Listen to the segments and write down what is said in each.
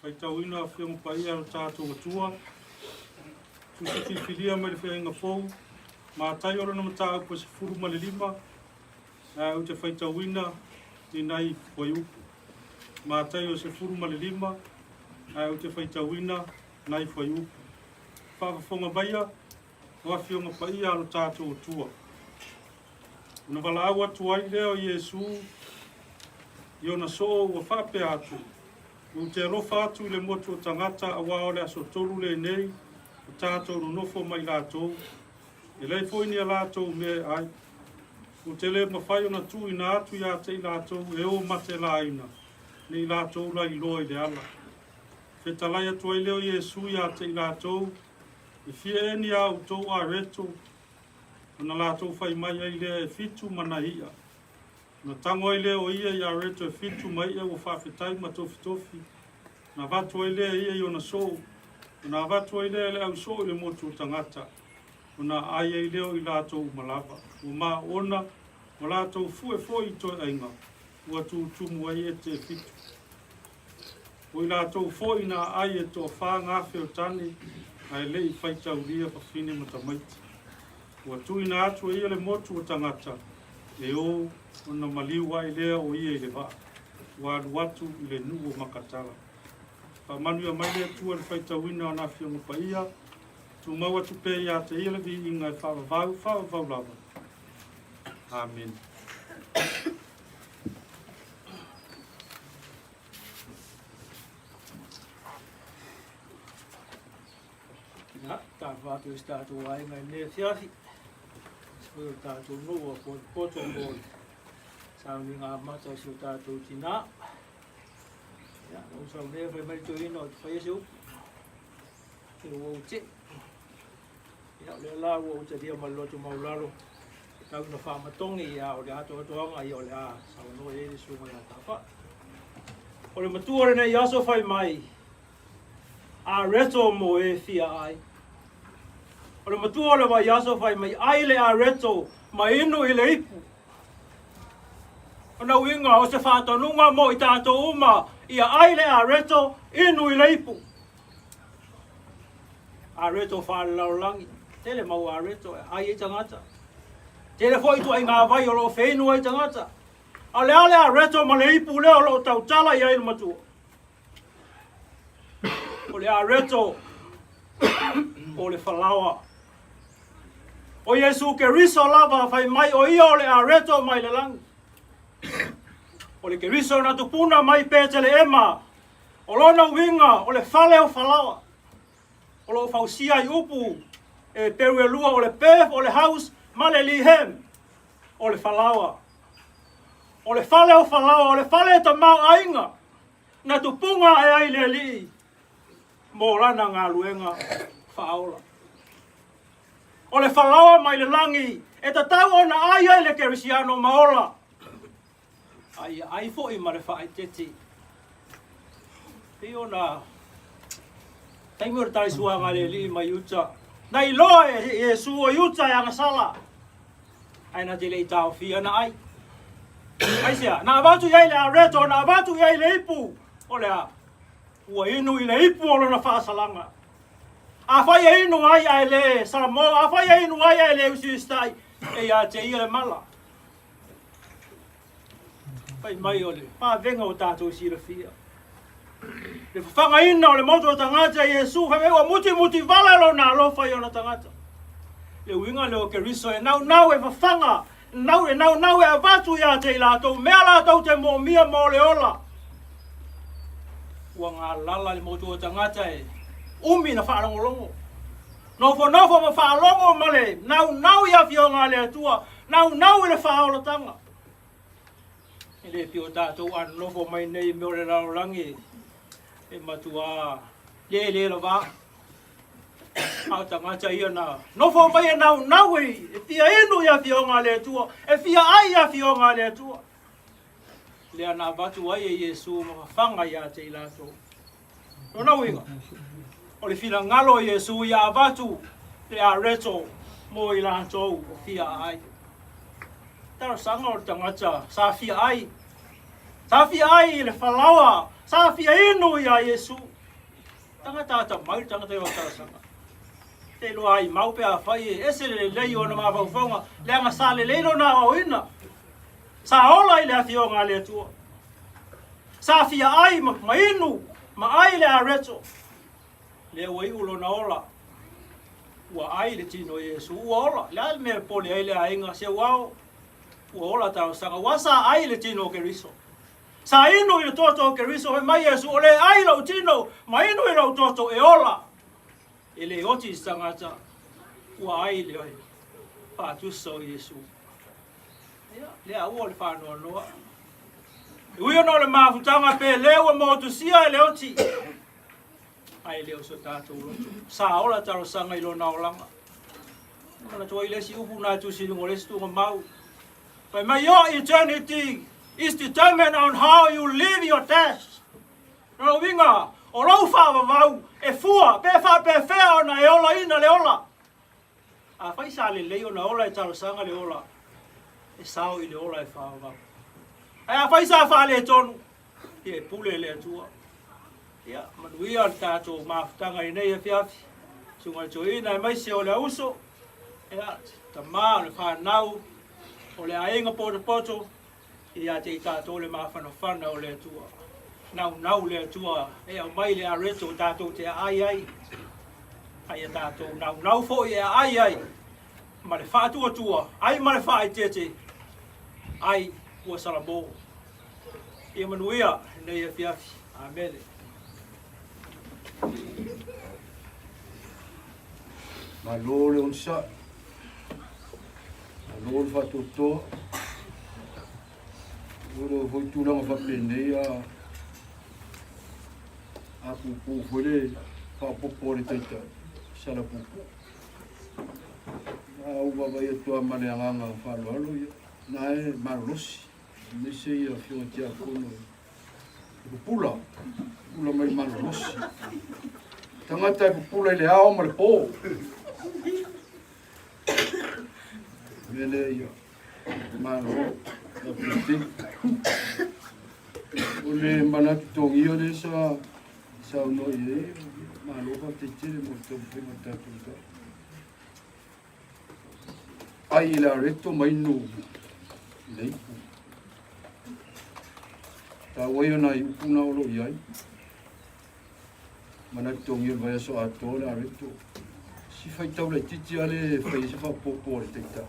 Faitauina Afioga Paia a lo tatou Atua, Tusi filifilia mai le Feagaiga Fou, Mataio lona mataupu e 15, ae ou te faitauina ni nai fuaiupu. Mataio 15, ae ou te faitauina nai fuaiupu. Faafofoga maia, o Afioga Paia a lo tatou Atua. Ona valaau atu ai lea o Iesu i ona soo ua faapea atu, Ou te alofa atu i le motu o tagata aua o le aso tolu lenei o tatou nonofo ma i latou, e leai foi ni a latou mea e ai. Ou te le mafai ona tuuina atu ia te i latou e o matelaina, ne i latou lailoa i le ala. Fetalai atu ai lea o Iesu ia te i latou, E fia ea ni a outou areto? Ona latou fai mai ai lea, E fitu ma nai i'a. Ona tago ai lea o ia i areto e fitu ma i'a ua faafetai ma tofitofi, ona avatu ai lea e ia i ona soo, ona avatu ai lea e le au soo i le motu o tagata, ona aai ai lea o i latou uma lava. Ua maona, ua latou fue foi i toeaiga, ua tutumu ai ete e fitu. O i latou foi na aai e toafa gafe o tane, ae le i faitaulia fafine ma tamaiti. Ua tuuina atu e ia le motu o tagata e o, ona maliu ae lea o ia i le vaa, ua alu atu i le nuu o Makatala. Faamanuia mai le Atua i le faitauina o ana Afioga Paia, tumau atu pea ia te ia le viiga e faavavau, faavavau lava. Amene. Ia, tafa atu i se tatou aiga i lenei afiafi. Se foi o le tatou nuu a Potopoto mo le sauniga amata o si o tatou tinā. Ia, na ou sau nei fai mai le toeaina ou te faia se upu. E ua ou tei. Ia, o lea la ua ou talia ma le loto maulalo e tau ina faamatogi, ia, o le atoatoaga, ia, o le a saunoa i ai le susuga ia Tafa. O le matua o lenei aso fai mai, a reto mo e fia ai. O le matua o le vaiaso fai mai, ai le areto ma inu i le ipu. O na uiga o se faatonuga mo i tatou uma, ia ai le areto, inu i le ipu. Areto faalelalolagi, tele mau areto e ai ai tagata. Tele foi ituaiga vai o lo o feinu ai tagata. A o le a le areto ma le ipu lea o lo o tautala i ai le matua? O le areto o le falaoa. O Iesu Keriso lava fai mai o ia o le areto mai le lagi. O le Keriso na tupuna mai Peteleema, o lona uiga o le fale o falaoa. O lo o fausia i upu Eperu e lua o le Beth o le house ma le Lihem o le falaoa. O le fale o falaoa, o le fale e tamaoaiga na tupuga ae ai le Alii mo lana galuega faaola. O le falaoa mai le lagi e tatau ona ai ai le kerisiano ma ola, a ia ai foi ma le faaeteete. Pei ona taimi o le talisuaga a le Alii mai uta, na iloa e Iesu o Iuta e agasala, ae na te le i taofia na ai. Aisea, na avatu i ai le areto, na avatu i ai le ipu, o le a? Ua inu i le ipu o lona faasalaga. Afai e inu ai ae le salamo, afai e inu ai ae le usiusitai, e ia te ia le mala. Fai mai o le vavega o tatou silafia. Le fafagaina o le motu o tagata i Iesu, fai mai ua mutimuti vala lona alofa i ona tagata. Le uiga lea o Keriso e naunau e fafaga, nau, e naunau e avatu ia te i latou, mea latou te moomia mo le ola. Ua galala le motu o tagata e umi na faalogologo. Nofonofo ma faalogo ma le naunau i afioga a le Atua, naunau i le faaolataga. E le pei o tatou a nonofo mai nei i mea o le lalolagi e matuā le le lava. A o tagata ia na nofo mai e naunau e fia inu i afioga a le Atua, e fia ai i afioga a le Atua. Lea na avatu ai e Iesu ma fafaga ia te i latou. Lona uiga, o le finagalo o Iesu ia avatu le areto mo i latou o fia ai. Talosaga o le tagata sa fia ai, sa fia ai i le falaoa, sa fia inu iā Iesu. Tagata atamai le tagata i o talosaga. Te iloa ai mau pe afai e ese le lelei o ona mafaufauga, leaga sa lelei lona aoaoina. Sa ola i le afioga a le Atua. Sa fia ai ma inu ma ai le areto. Lea ua iu lona ola. Ua ai le tino o Iesu, ua ola. Le a le mea e pole ai le aiga, se ua ao, ua ola talosaga. Ua sa ai le tino o Keriso. Sa inu i le toto o Keriso, fai mai Iesu, o le ai lou tino, ma inu i lou toto e ola. E le oti i se tagata, ua ai le faatusa o Iesu. Ia, lea ua o le faanoanoa. E ui ona o le mafutaga pe le ua motusia e le oti, ae le o so tatou loto. Sa ola talosaga i lona olaga. Manatua ai le isi upu na tusi i luga o le isi tuugamau. Fai mai, your eternity is determined on how you live your death. Lona uiga, o lou faavavau e fua pe faapefea ona e olaina le ola. Afai sa lelei ona ola e talosaga le ola, e sao i le ola e faavavau. Ae afai sa faaletonu, ia e pule le Atua. Ia, manuia le tatou mafutaga i nei afiafi. Susuga i le Toeaina aemaise o le auso, ia, tama o le fanau, o le aiga potopoto, ia te i tatou le mafanafana o le Atua. Naunau le Atua e aumai le areto tatou te aai ai, a ia tatou naunau foi e aai ai ma le faatuatua, ai ma le faaeteete, ai ua salamo. Ia manuia lenei afiafi. Amene. Malo le onosai, malo le faatoatoa. O le foi tulaga faapenei a a puupuu foi le faaopoopo a le Taitai, sala puupuu. A ou vaavaai atu lava ma le agaga faaaloalo, ia, na e malolosi, aemaise ia Afioga Tiakono e pupula, pupula mai malolosi. Tagata e pupula i le ao ma le po. Mea lea ia, malo, faafetai. O le manatu togia lea sa saunoa i ai, malo faafetai tele mo le taumafaiga o le tatou mataupu. Ai i le areto ma inu i le ipu. Taua ia nai upu na o lo o i ai. Manatu togia i le vaiaso atoa le areto. Si faitau laitiiti lava lea e fai ai se faaopoopo a le Taitai.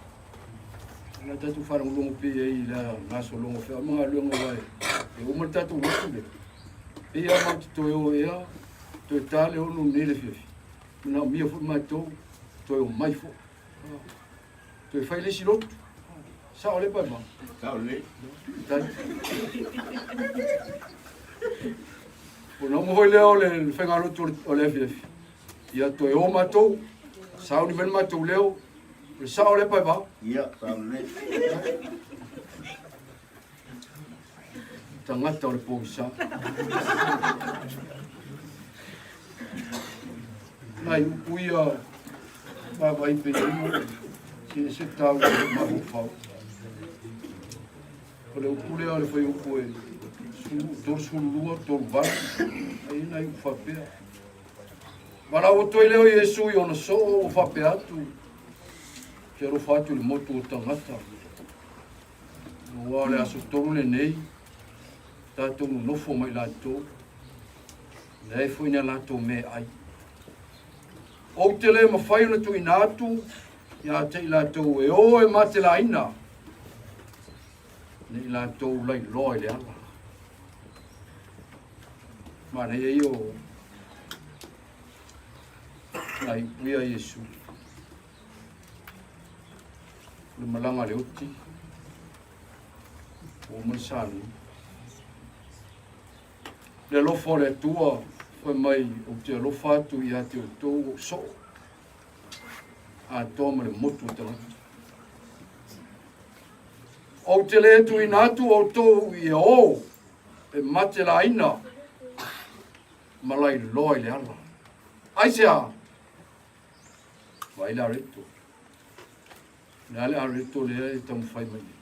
O le a tatou faalogologo pea i ai i le gasologa o feau ma galuega aua e uma le tatou lotu lea. Pei lava matou te toe o ea, toe ta le 6 nei le afiafi, manaomia foi matou toe omai foi. Toe fai le isi lotu. Sao le pai ma? Sao lelei. Tai. Ona uma foi lea o le faigalotu o le afiafi. Ia toe o matou, sauni mai le matou leo, o le sao lea Paevao. Ia, sao lelei. Tagata o le pogisa. Nai upu ia vaavaai pei ai mo se se tau mafaufau. O le upu lea o le fuaiupu e 32, 38, ai nai upu faapea. Valaau atu ai lea o Iesu i ona soo ua faapea atu, Te alofa atu i le motu o tagata. Aua o le aso tolu lenei, tatou nonofo ma i latou, leai foi ni a latou meaai. Ou te le mafai ona tuuina atu ia te i latou e o e matelaina, ne i latou lailoa i le ala. Manaia ia o nai upu ia Iesu. O le malaga a le oti, ua uma le salui. Le alofa o le Atua, fai mai ou te alofa atu ia te outou ou soo, atoa ma le motu o tagata. Ou te le tuuina atu outou ia o e matelaina ma lailoa i le ala. Aisea? Vaai le areto. Le a le areto lea e taumafai mai nei.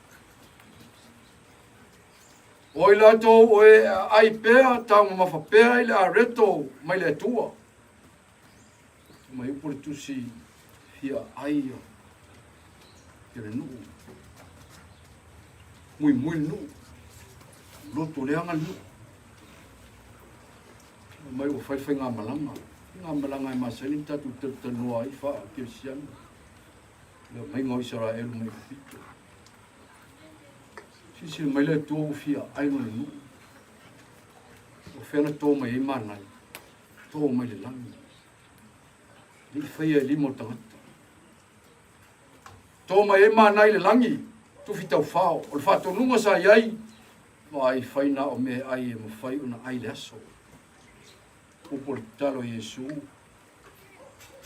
O i latou o e ai pea, taumamafa pea i le areto mai le Atua. Mai upu le tusi fia ai ia le nuu. Muimui le nuu. Loto leaga le nuu. Mai ua fai faigamalaga. Faigamalaga e masani ona tatou talatalanoa ai faa-kerisiano. Le aumaiga o Isaraelu mai Epito. Silasila mai le Atua ua fia ai lona nuu. O fea na to mai ai manai? To mai le lagi. Le i faia e lima o tagata. To mai ai manai le lagi, tufi taufao. O le faatonuga sa i ai, Vaai, fai na o meaai e mafai ona ai le aso. Upu o le tatalo a Iesu,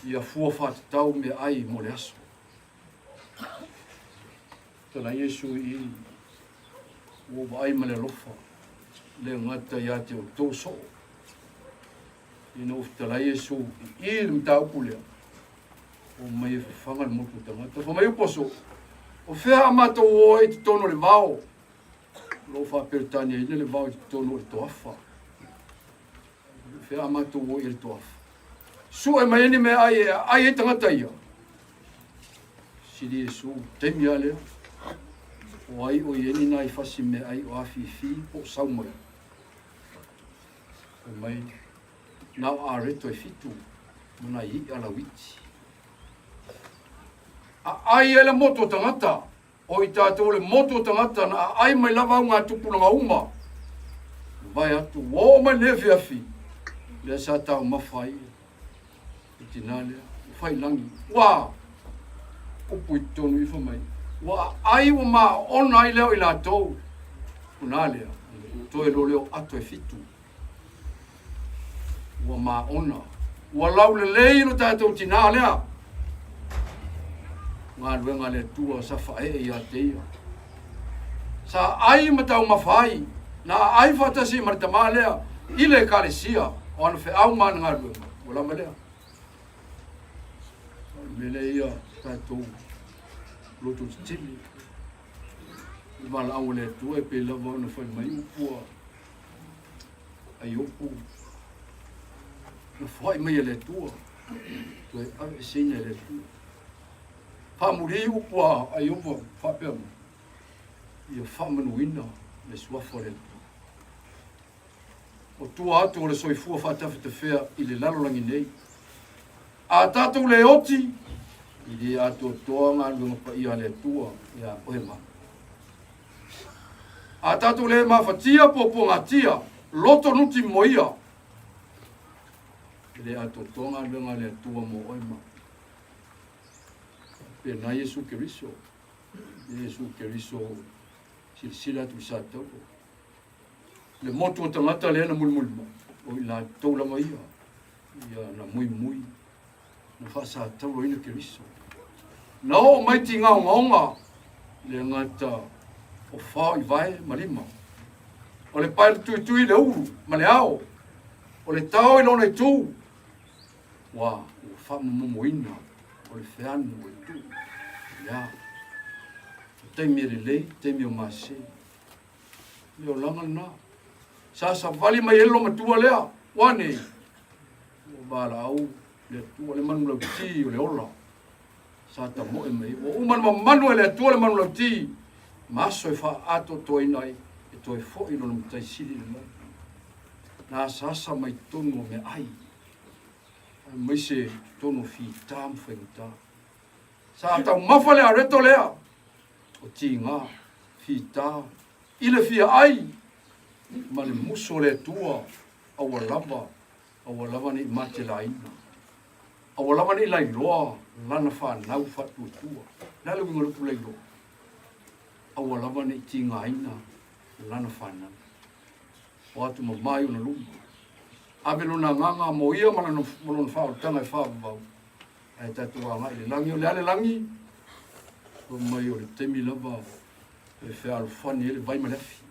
ia fua faatatau meaai mo le aso. Tala Iesu i ua vaai ma le alofa, le gata ia te outou soo. Ina ua fetalai Iesu i i le mataupu lea, o mai e fafaga le motu o tagata. Fa mai upu o soo, o fea a matou o ai i totonu o le vao, O lo o faaperetaniaina le vao i totonu o le toafa. O fea a matou o i le toafa. Sue mai ai ni meaai e aai ai tagata ia. Sili Iesu, taimi lava lea. O ai o i ai ni nai fasi meaai o afifi po o sau mai. Fai mai, na o areto e fitu ma nai i'a lauiti. Aai ai le motu o tagata. O i tatou le motu o tagata na aai mai lava au ngā tupulaga uma. Mavae atu, ua oo mai lenei afiafi, lea sa taumafa ai le tinā lea, ua fai lagi, ua upu i totonu ifo mai, ua aai ua maona ai lea o i latou, ona lea, toe lo leo ato e fitu. Ua maona, ua laulelei lo tatou tinā lea. Galuega a le Atua sa faaee ia te ia. Sa ai ma taumafa ai, na aai faatasi ma le tamā lea i le Ekalesia o ana feau ma ana galuega. Ua lava lea. O le mea lea ia tatou loto tetele. Le valaau a le Atua e pei lava ona fai mai upu a Iopu, na foai mai e le Atua, toe aveeseina e le Atua. Faamuli upu a Iopu faapea mai, ia faamanuina le suafa o le Atua. O tua atu o le soifua faatafetafea i le lalolagi nei. A tatou le oti, e le atoatoa galuega paia a le Atua ia oe ma. A tatou le mafatia puapuagatia, loto nuti moia, e le atoatoa galuega a le Atua mo oe ma. Pena Iesu Keriso, Iesu Keriso silasila atu i Satauro. Le motu o tagata lea na mulimuli mai, o i latou lava ia, ia na muimui, na faasatauroina Keriso. Na oo mai tigaogaoga le gata o fao i vae ma lima. O le pae tuitui le ulu ma le ao, o le tao i lona itu, ua ua faamomomoina o le feanu o le tu. Ia, o taimi e lelei, taimi o mase. Le olaga lena. Sa savali mai ai le matua lea, ua nei, ua valaau le Atua, le manulauti o le ola. Sa tamoe mai, ua uma na mamanu e le Atua le manulauti, ma aso e faaatoatoaina ai, e toe foi lona matai sili i le lagi. Na asaasa mai totonu o meaai, aemaise totonu o fita ma faigata. Sa taumafa le areto lea, o tiga, fita, i le fia ai, ma le musu o le Atua, aua lava, aua lava ne i matelaina, aua lava ne i lailoa lana fanau faatuatua. O le a le uiga o le upu lailoa? Aua lava ne i tigaina lana fanau. O atu mama i ona luma. Ave lona agaga mo ia ma lona, ma lona faaolataga e faavavau. Ae tatou agai i le lagi. O le a le lagi? Fai mai o le taimi lava e fealofani ai le vai ma le afi.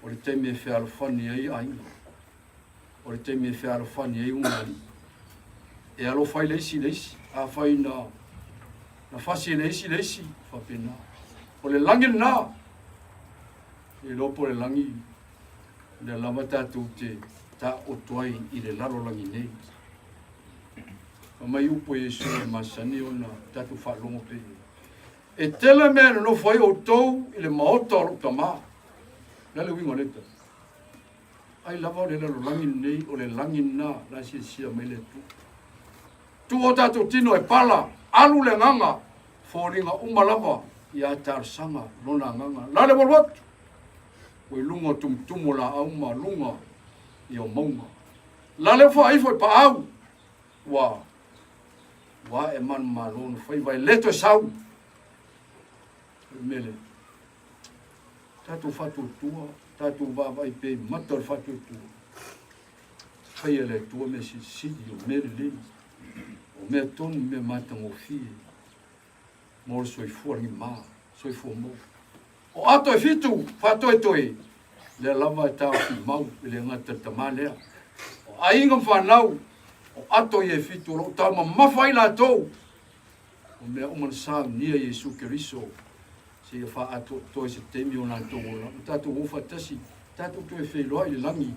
O le taimi e fealofani ai aiga. O le taimi e fealofani ai ugaalii. E alofa ai le isi i le isi. Afai na, na fasi e le isi le isi, faapena. O le lagi lena. E iloa po o le lagi lea lava tatou te taoto ai i le lalolagi nei. Fai mai upu a Iesu e masani ona tatou faalogo pea i ai. E tele mea e nonofo ai outou i le maota o lou Tama. O le a le uiga o lea tala? Ai lava o le lalolagi lenei, o le lagi lena la e silasila mai le Atua. Tuu o tatou tino e pala, alu le agaga, foliga uma lava ia talosaga lona agaga. La le alu atu, ua i luga o tumutumu o laau ma luga ia o mauga. La le faaifo i paau, ua ua ae manumalo na faiva e le toe sau. O le mea lea, tatou faatuatua, tatou vaavaai pea i mata o le faatuatua. Faia le Atua mea silisili, o mea lelei, o mea tonu, mea matagofie, mo le soifua lagima, soifua mou. O ato e fitu, faatoetoe, lea lava e taofi mau i le gata i le tama lea. O aiga ma fanau, o ato ia e fitu o lo o taumamafa ai latou, o mea uma na saunia Iesu Keriso, seia faaatoatoa i se taimi o latou ola. O tatou o faatasi, tatou toe feiloai i le lagi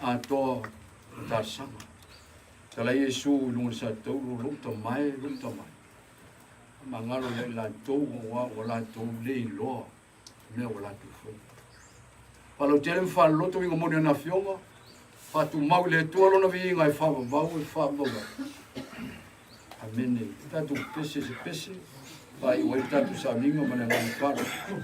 atoa o talosaga. Talai Iesu i luga o le satauro, lou tamae, lou tamae. Magalo ia i latou aua ua latou le iloa mea ua latou faia. Faalautele ma faaloloto uiga moni o na afioga, faatumau i le Atua lona viiga e faavavau e faavavau ai. Amene. Tatou pese se pese, faaiu ai le tatou sauniga ma le agaga faaaloalo.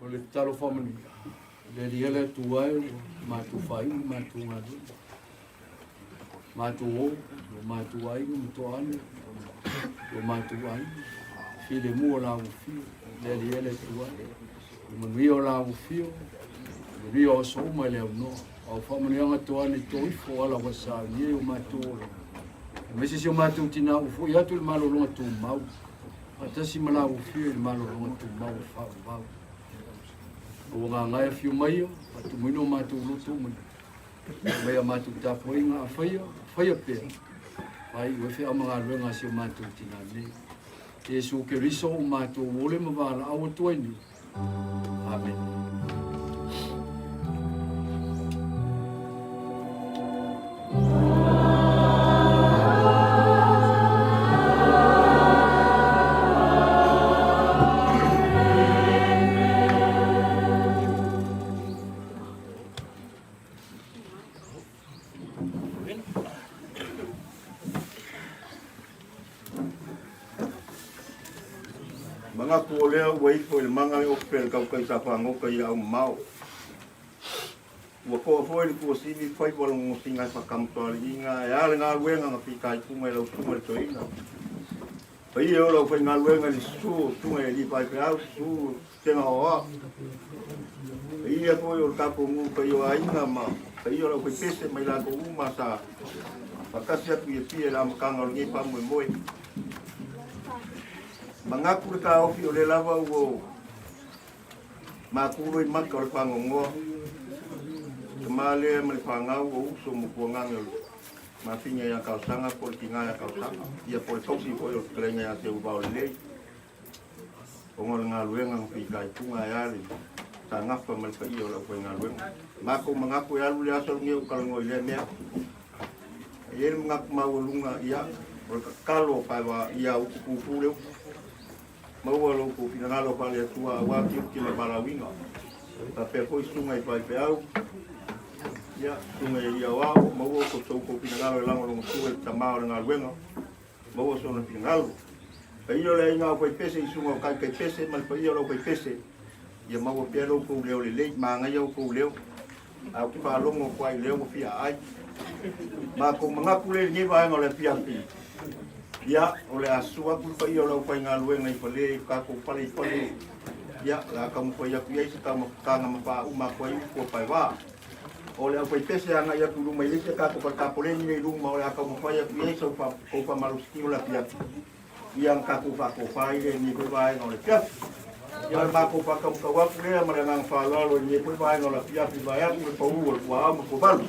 O le tatalo faamanuia, le Alii e le Atua e, ua matou faaiu le matou galuega. Matou o, lo matou aiga ma toaane, lo matou aiga, filemu o la ua fio, le Alii e le Atua e, le manuia o la ua fio, le manuia o aso uma e le aunoa. Au faamanuiaga toane toifo ala ua saunia i o matou ola. Aemaise si o matou tinā ua foi atu i le malologa tumau, faatasi ma la ua fio i le malologa tumau e faavavau. Ua gagae afio mai ia, faatumuina o matou loto uma mai a matou tapuaiga a faia, faia pea, faaiu ai feau ma galuega a si o matou tinā nei. Iesu Keriso o matou ole ma valaau atu ai nei. Amene. Manatu o lea ua ifo i le maga le ope a le tautai sa fagota i aau mamao. Ua toa foi le tuasivi faiva o le nonosiga e faatamutoaliiga e a le galuega na fitaituga i lau susuga i le toeaina. Paia o le aufaigaluega i le susu o susuga i alii faifeau, susu Tena oa. Paia foi o le tatou nuu, paia o aiga ma paia o le aufaipese ma i latou uma sa faatasi atu i Apia i le amataga o lenei faamoemoe. Manatu le taofi o lea lava ua matu loimata o le faanoanoa, tama lea ma le fanau o uso ma tuagane o le mafine ia Talosaga po o le tina ia Talosaga, ia po o le tausi foi o le fetalaiga ia Seuvaolelei. Ona o le galuega na fitaituga ai lava le sa gafa ma le paia o le aufaigaluega. Matou manatu e alu le aso lenei o talanoa i lea mea. E i ai le manatu maualuga, ia, o le tatalo paewa ia utupupu le upu. Maua lo outou finagalo faale-Atua aua tiute ma valaauina. Faapea foi susuga i faifeau, ia, susuga i alii aoao, maua so outou finagalo e lagolagosua i le tama o le galuega. Maua sona finagalo. Paia o le aiga aufaipese i susuga o taitaipese ma le paia o le aufaipese, ia maua pea lo outou leo lelei, manaia outou leo. Ae ou te faalogo atu ai i leo ua fia aai. Matou manatu lea i lenei vaega o le afiafi, ia, o le a susu atu le paia o le aufaigaluega i fale i tatou fale i fale, ia, o le a taumafai atu i ai se taumafataga ma faauma atu ai upu a Paevaa. O le aufaipese e agai atu i luma i le isi a tatou fale tapoleni lea i luma o le a taumafai atu i ai sau tou faamalositino i le afiafi ia ona tatou faatofa ai lea i lenei foi vaega o le afiafi. Ia o le matou faataumatau atu lea ma le agaga faaaloalo i lenei foi vaega o le afiafi vaeatu le pau o le puaao ma puavalu.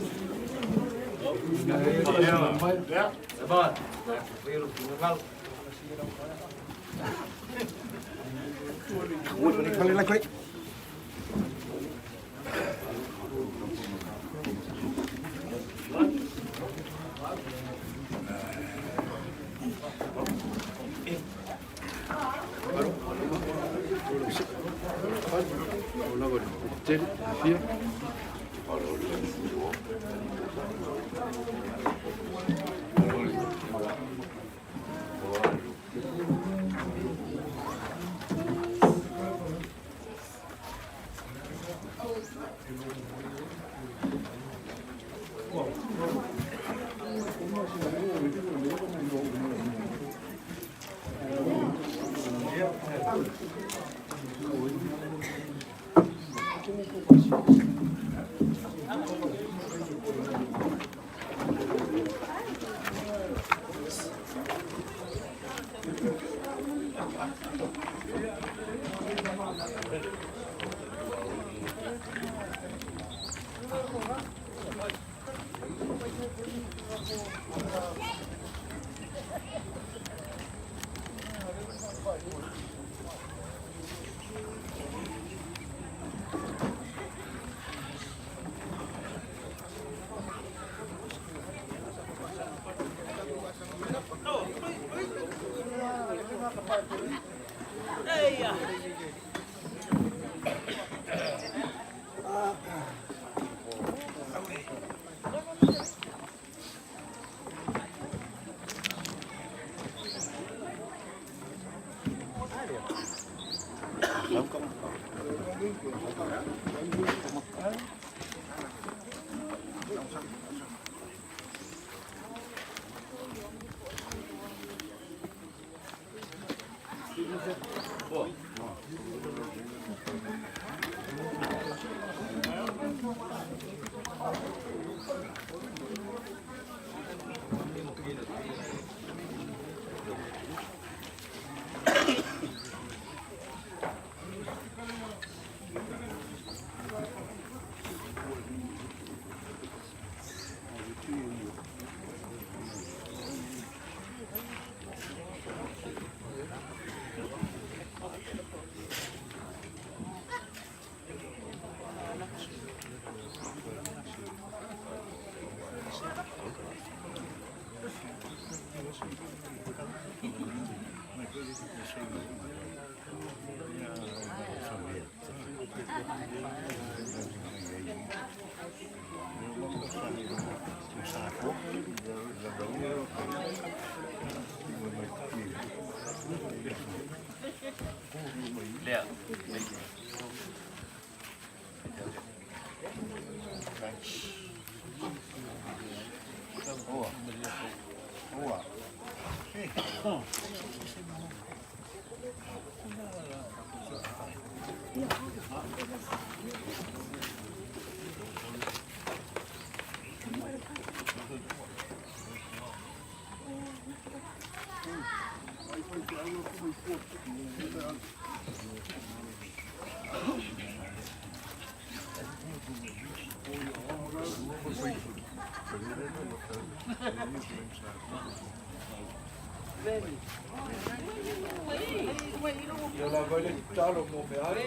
Ia lava ai le tatalo mo meaai,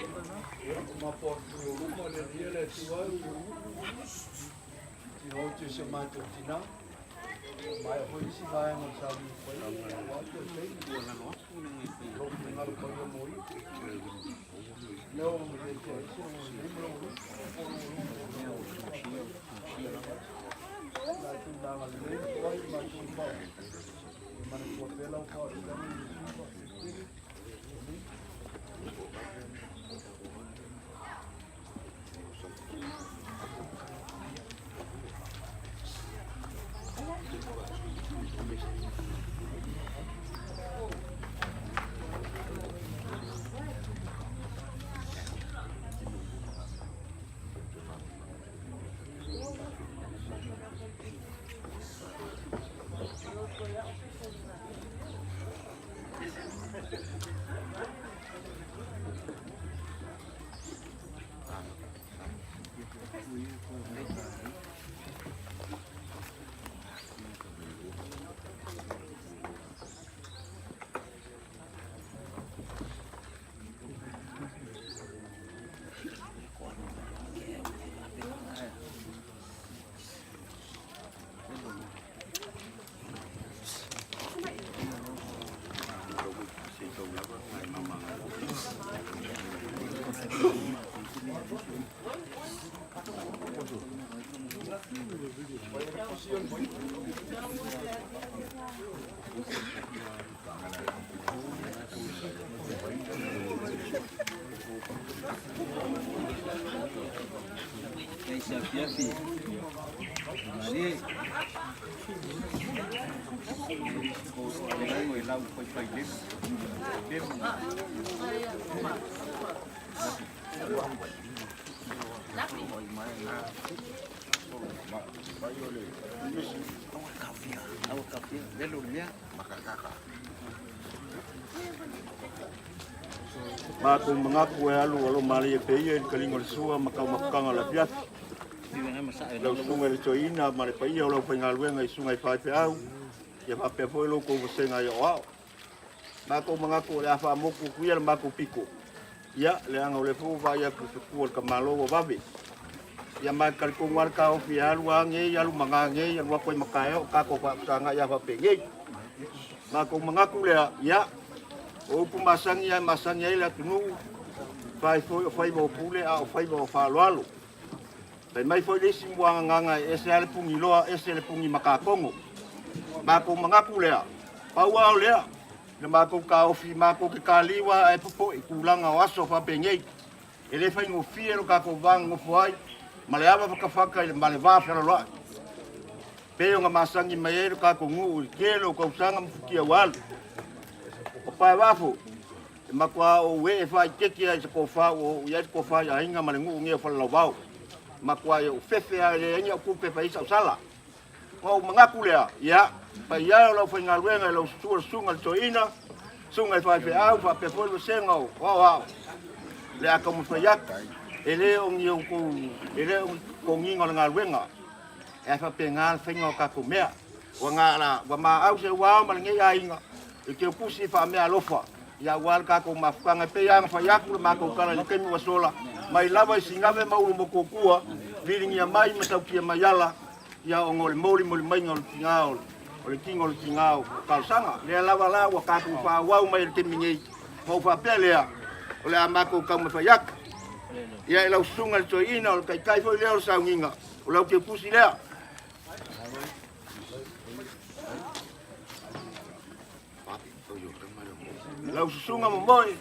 ia o mapo atu i ou luma le Alii e le Atua e. I o te se matou tina, maea foi isi vaega o le sauni paia, ua atu e taimi. Lou finagalo paia mo ia. Lea ua le tia ese o lei ma lou luma. Matou na galelei, tuai, matou pao. E manatua pea lau faautaga i Iesu faafetai. Matou manatu e alu alo malie peia i le taliga o le sua ma taumafataga o le afiafi. Lau susuga i le toeaina ma le paia o le aufaigaluega i susuga i faifeau, ia faapea foi lo outou vasega i aoao. Matou manatu o le a faamotu atu ia le matou pito, ia leaga o lea foi ua vaai atu i fetu a le tamaloa ua vave. Ia ma e talitonu lava le taofi e alu lava nei, alu ma nanei, alu atu ai ma taeao o tatou faafesagai lava faapenei. Matou manatu lea, ia, o upu masani lava e masani ai le atunuu, fai foi o faiva o pule a o faiva o faaaloalo. Fai mai foi le isi muagagaga e ese lava le puniloa, ese le puni matatogo. Matou manatu lea, pau lava o lea, le matou taofi, matou te taliu lava ae popoe i tulaga o aso faapenei. E le faigofie lo tatou va nonofo ai ma le ava fatafata ma le va fealoaloai. Pei ona masani mai ai lo tatou nuu i le tele o tausaga ma futia ua alu. O Paevafo, e matua ou ee faaitete lava i se tofa ua oo i ai le tofa i aiga ma le nuu nei o Falelauvao. E matua ou fefe lava e leai ni au tupe e fai ai sau sala. Ona ou manatu lea, ia, paia e o le aufaigaluega i lau susu o le susuga i le toeaina, susuga i faifeau faapea foi le vasega o aoao, o le a taumafai atu, e le o ni outou, e le o ni totogiga o le galuega, ae faapena le faiga o tatou mea. Ua na ala, ua maau se ua ma lenei aiga i te tusi faameaalofa, ia aua le tatou mafutaga. E pei lava ona fai atu le matou tala i le taimi ua sola, mai lava i Sinave ma Ulumotootua, viligia mai ma tautia mai ala, ia ona o le molimoli maiga o le tiga o le tino o le tiga o talosaga. Lea lava la ua tatou faaauau mai i le taimi nei, ma ou faapea lea, o le a matou taumafai atu. Ia e lau susuga i le toeaina, o le taitai foi lea o le sauniga, o lau teutusi lea. Lau susuga momoe,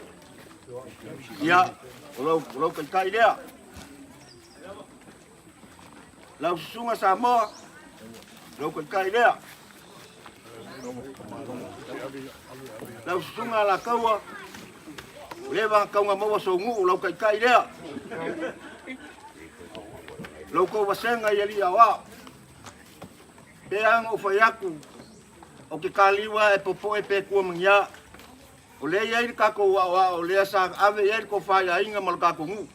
ia, o lau, o lau taitai lea. Lau susuga Samoa, lau taitai lea. Lau susuga Alataua, leva tauga maua sou nuu, lau taitai lea. Lau tou vasega i alii aoao. Pe a ona ou fai atu, o ke kaliua e popoe pe tua ma ni a. O lea e i ai le tatou aoao, o lea sa ave i ai le tofa i aiga ma le tatou nuu.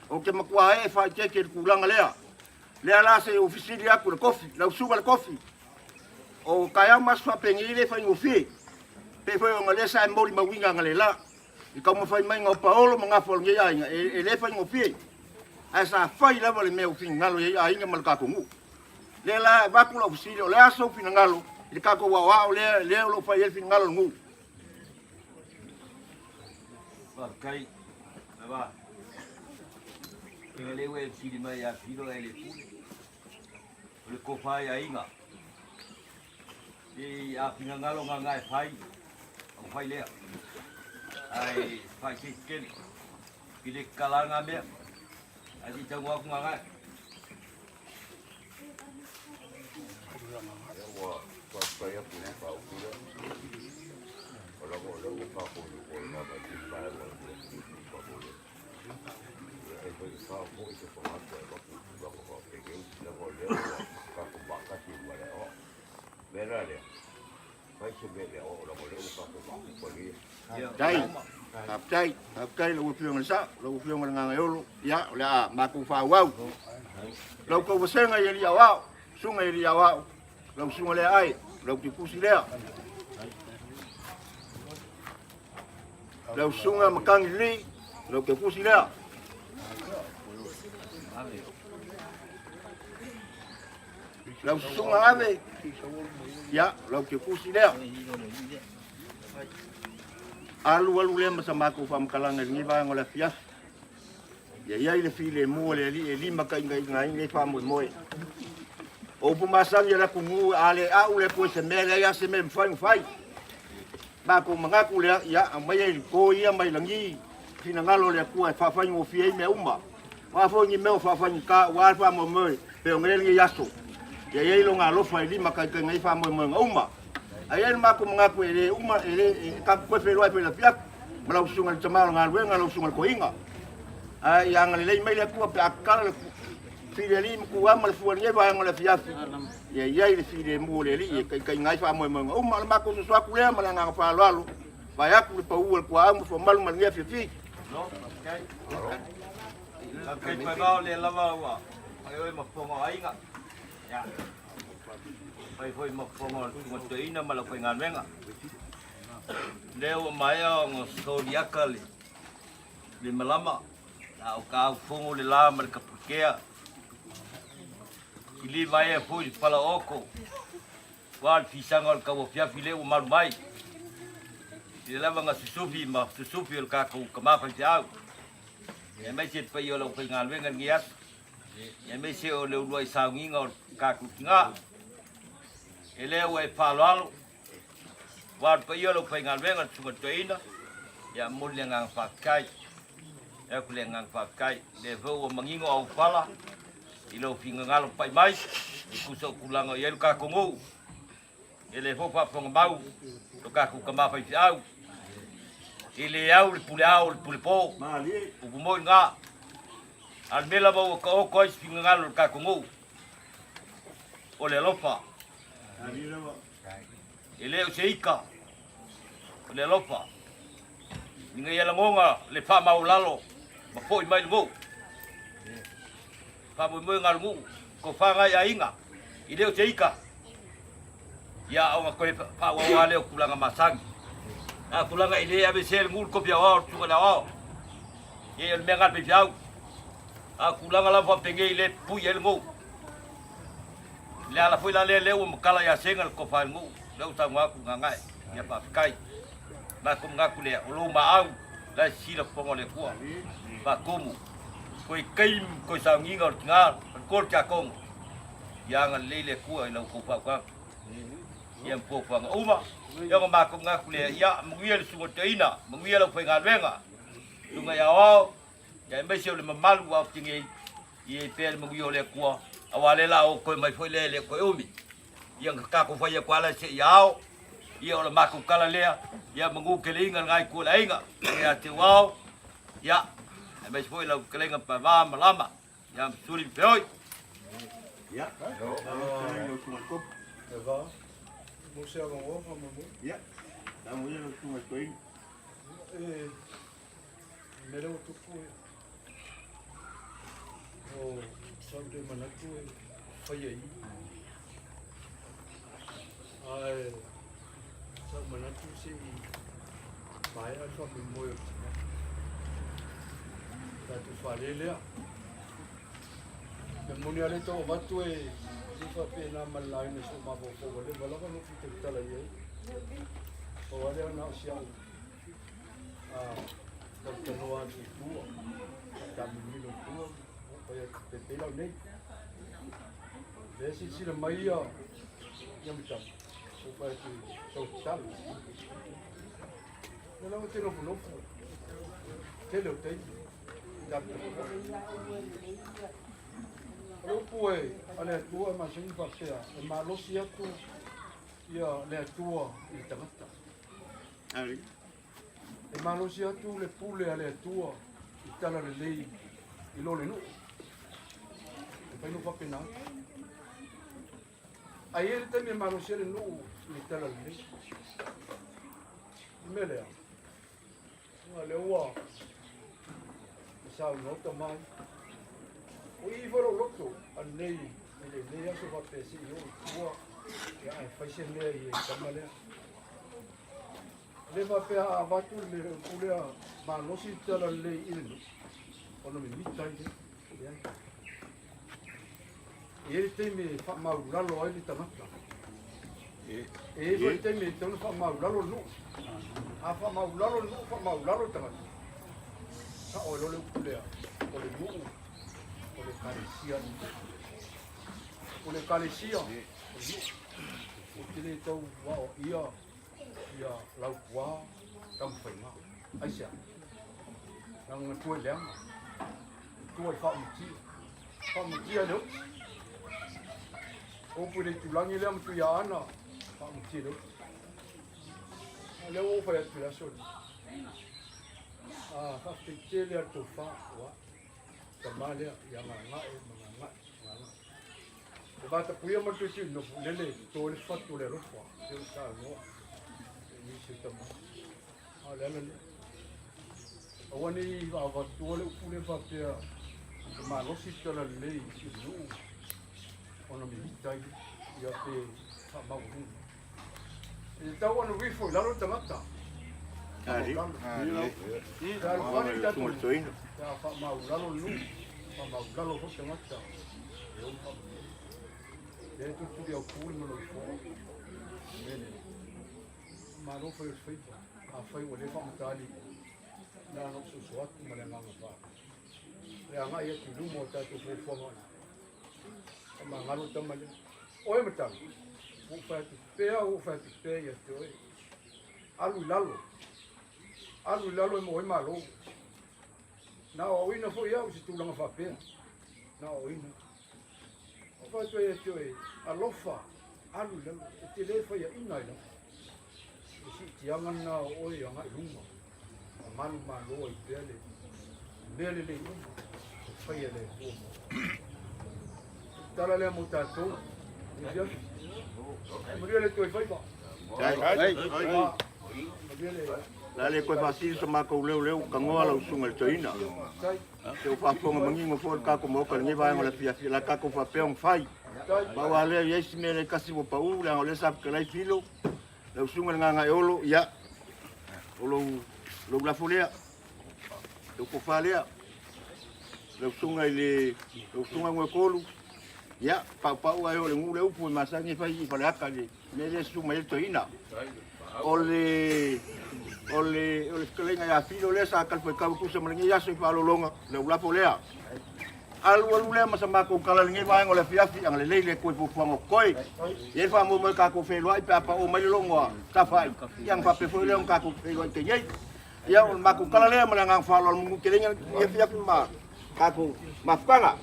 Ou te matua ee faaeteete i le tulaga lea. Lea la se i ou fesili atu i le kofi, lau susuga i le kofi, o taeao ma aso faapenei e le faigofie, pei foi ona lea sa e molimauina analeila i taumafai maiga o paolo ma gafa o lenei aiga, e le faigofie, ae sa fai lava le mea ua finagalo i ai aiga ma le tatou nuu. Lea la e avatu lau fesili, o le a sou finagalo i le tatou aoao lea, lea o lo o fai ai le finagalo o le nuu? Faafetai lava. Ina lea ua e fesili mai ia Filo e le pule. O le tofa i aiga. I a finagalo ngā e fai, au fai lea. Ai fai se tele. I le kala ngā mea. Ai si tau aku ngā ngā. Ua faafetai atu i le faaupula, o lava o lea ua tatou i o i lava i le pae ua tatou le. Ia e foi foi se fagata e avatu i tulaga faapenei, leaga o lea ua tatou faatasi ma le aoao. O le mea la lea, fai se mea i le aoao leaga o lea ua tatou mafuta nei. Faafetai, faafetai, faafetai lau Afioga i le Sao, lau Afioga i le Gagaeolo, ia, o le a matou faaauau. Lau tou vasega i alii aoao, susuga i alii aoao, lau susuga lea ai, lau tipusi lea. Lau susuga Matagi Lelei, lau tipusi lea. Lau susuga Ave, ia, lau tipusi lea. Alu alu lea ma sa matou faamatalaga i lenei vaega o le afiafi. Ia i ai le filemu o le Alii e limataitaiina ai lenei faamoemoe. O upu masani a le atunuu, a le au le Atua i se mea, e leai lava se mea e mafai ona fai. Matou manatu lea, ia aumaia i le to ia mai lagi finagalo o le Atua e faafaigofie ai mea uma. O a foi ni mea o faafaigata aua le faamoemoe pei ona i ai lenei aso, ia i ai Lona alofa e limataitaiina ai faamoemoega uma. Ae i ai le matou manatu e le uma, e le, e tatou toe feiloai foi i le afiafi ma lau susuga i le tama o le galuega, lau susuga i le toeaina. Ae ia agalelei mai le Atua pe a tatala le filialii ma tuua ma le fua i lenei vaega o le afiafi, ia i ai le filemu o le Alii e taitaiina ai faamoemoega uma. O le matou soso atu lea ma le agaga faaaloalo, vaeatu le pau o le tuaau ma fuamalu ma lenei afiafi. Faafetai Paevao, lea lava ua fai oe ma fofoga o aiga. Ia. Fai foi ma fofoga o le susuga toeaina ma le aufaigaluega. Lea ua maea ona soliaka le le malama, a o ka aufogo le la ma le kapulukea. Kiliva ea foi le falaooko, ua le fisaga o le tauafiafi lea ua malu mai. I le lava na susufi ma susufi o le tatou tama faifeau, aemaise le paia o le aufaigaluega i lenei aso, aemaise o le uluai sauniga o le tatou tiga. E lea ua e faaaloalo, ua le paia o le aufaigaluega, le susuga i le toeaina, ia momoli le agaga faafetai. E aku le agaga faafetai. Lea foi ua manino auofala i lou finagalo pai mai e tusa o tulaga o i ai lo tatou nuu. E le foi faafofoga mau lo tatou tama faifeau. E le au le pule ao le pule po. Upu moi lena. A o le mea lava ua taoto ai se finagalo i lo tatou nuu, o le alofa. E le o se ika, o le alofa. Ina ia lagona le faamaualalo ma foi mai le nuu. Faamoemoega a le nuu, tofa i aiga, e le o se ika. Ia ona toe faaauau lava lea o tulaga masani. A o tulaga e le aveesea e le nuu le tofi aoao o le susuga i le aoao. Ia o le mea lena a le faifeau. A o tulaga lava faapenei lea e pupui ai le nuu. I le ala foi la lea, lea ua matala ia Sega le tofa i le nuu, lea ua saunoa atu Gagae, ia faafetai. Matou manatu lea, o lou maau la e sisila fofoga o le Atua, faatumu, toe taimi, toe sauniga o le tina, o le toa o le tiakono, ia agalelei le Atua i la outou faautaga. Ia ma fuafuaga uma, ia ona matou manatu lea, ia manuia le susuga i le toeaina, manuia le aufaigaluega, susuga i aoao, ia aemaise o le mamalu ua aofia nei, Ia i pea le manuia o le Atua, aua lea la o toe mai foi lea e le toe umi. Ia na tatou fai atu lava seia ao, ia o le matou tala lea, ia manu keleiga lena itu o le aiga, ia te ao, ia, aemaise foi lau fetalaiga Pava ma Lama, ia ma Suli ma Feoi. Ia, Eva, mo se avanoa faamoemoe. Ia, tago ia lau susuga i le toeaina. E, mea lea ua tupu e, o sa ou le manatu e faia i ae sa ou manatu se i maea le faamoemoe o le tina. Tatou fale lea. E moni lava le tau avatu e le faapena ma le laina i sou mafaufau ua leva lava ona ou fia tautala i ai. Pau lava lea na o si au talatalanoa atu i tua, faataamilomilo i tua, fai atu pepei lau nei. Lea silasila mai ia ia matau, ua fai atu tau tatalo. Lea lava te nofonofo, tele o taimi, taputapuai. O le upu e a le Atua e masani faapea, e malosi atu ia le Atua i le tagata. E malosi atu le pule a le Atua i tala lelei i lo le nuu. E fai no faapena atu. Ai e le taimi e malosi ai le nuu i le tala lelei. I mea lea, ua lea ua saunoa tamai. O i foi lou loto anei i lenei aso faapea se i oo i tua, ia ae fai se mea i e tama lea. Le faapea a avatu le mea upu lea malosi le tala lelei i le nuu, ona mimita ai lea. Leai. E i ai le taimi e faamaulalo ai le tagata. E i ai foi le taimi e tatau ona faamaulalo le nuu. A faamaulalo le nuu, faamaulalo le tagata. Sao ai loa le upu lea, o le nuu, o le ekalesia le nuu. O le ekalesia, o le nuu. Ou te le tau aoaia ia Laupua Tamafaiga. Aisea? Leaga na tua i leaga. Tua i faamatia. Faamatia le oti. Upu i le itulagi lea ma Tuiaana, faamatia le oti. A lea ua ou fai atu i le aso lea. A faafetai tele a le tofa, ua tama lea ia Gagae ma Gagae, Gagae. E vatapuia ma le Tuitiinofo, lele to le fatu o le alofa, e o saunoa e nisi o tama. A o le ala lea. Aua ne i avatua le upu lea faapea e malosi le tala lelei i le nuu ona mimita ai ia pe faamaualuga. E tatau ona uifo i lalo le tagata. Fealofani le tatou nuu. Pe a faamaulalo le nuu, faamaulalo foi tagata e ou faamanuia. Lea e tulituli autu le manoifoa. Mea lea. Malo fai o le faiva. Afai ua le faamatali, na ona ou soso atu ma le agaga faaaloalo. Le agai atu i luma o tatou fuafuaga. Faamagalo tama lea. Oe matagi, ua ou fai atu pea, ua ou fai atu pea ia te oe. Alu i lalo. Alu i lalo e maua ai malo. Na aoaoina foi au i se tulaga faapea. Na aoaoina. Ou fai atu ai ia te oe, alofa, alu i lalo, e te le faiaina ai lava. O le siitiaga lena o oe agai i luma, ma manumalo ai pea le mea lelei uma e faia e le Atua mo oe. O le tala lea mo tatou, i afiafi. Manuia le toe faiva. Manuia le La le koe faasili so makou leo lea ua tagoa lau susuga i le toeaina. Se ua faafofoga manino foi le tatou Maota i lenei vaega o le afiafi, o le a tatou faapea ona fai. Pau lava lea, e i ai si mea lea e tasi ua pau, leaga o lea sa fetalai Filo, lau susuga i le Gagaeolo, ia, o lou, lou lafo lea, lou tofa lea, lau susuga i le, lau susuga Goetolu, ia, paupau ae o le nuu le upu e masani e fai i Faleata i le mea lea e susu mai ai le toeaina. O le, o le, o le fetalaiga ia Filo lea sa talifuaitau e tusa ma lenei aso i faaaloaloga, lau lafo lea. Alu alu lea ma sa matou tala i lenei vaega o le afiafi, agalelei le Atua i fuafuaga o totoe. E i ai le faamoemoe tatou feiloai pe a pao mai le logo a Tafai, ia ona faapea foi lea ona tatou feiloai i tai nei. Ia o le matou tala lea ma le agaga faaaloalo manu tele lenei afiafi ma tatou mafutaga.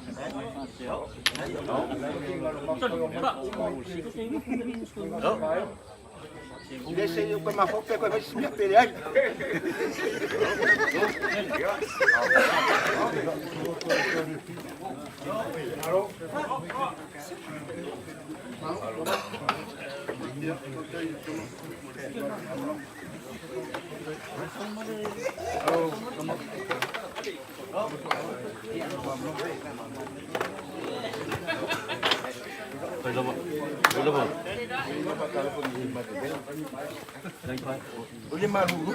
Le se i o mafau pe koe fai si mea pe leai. O le malulu.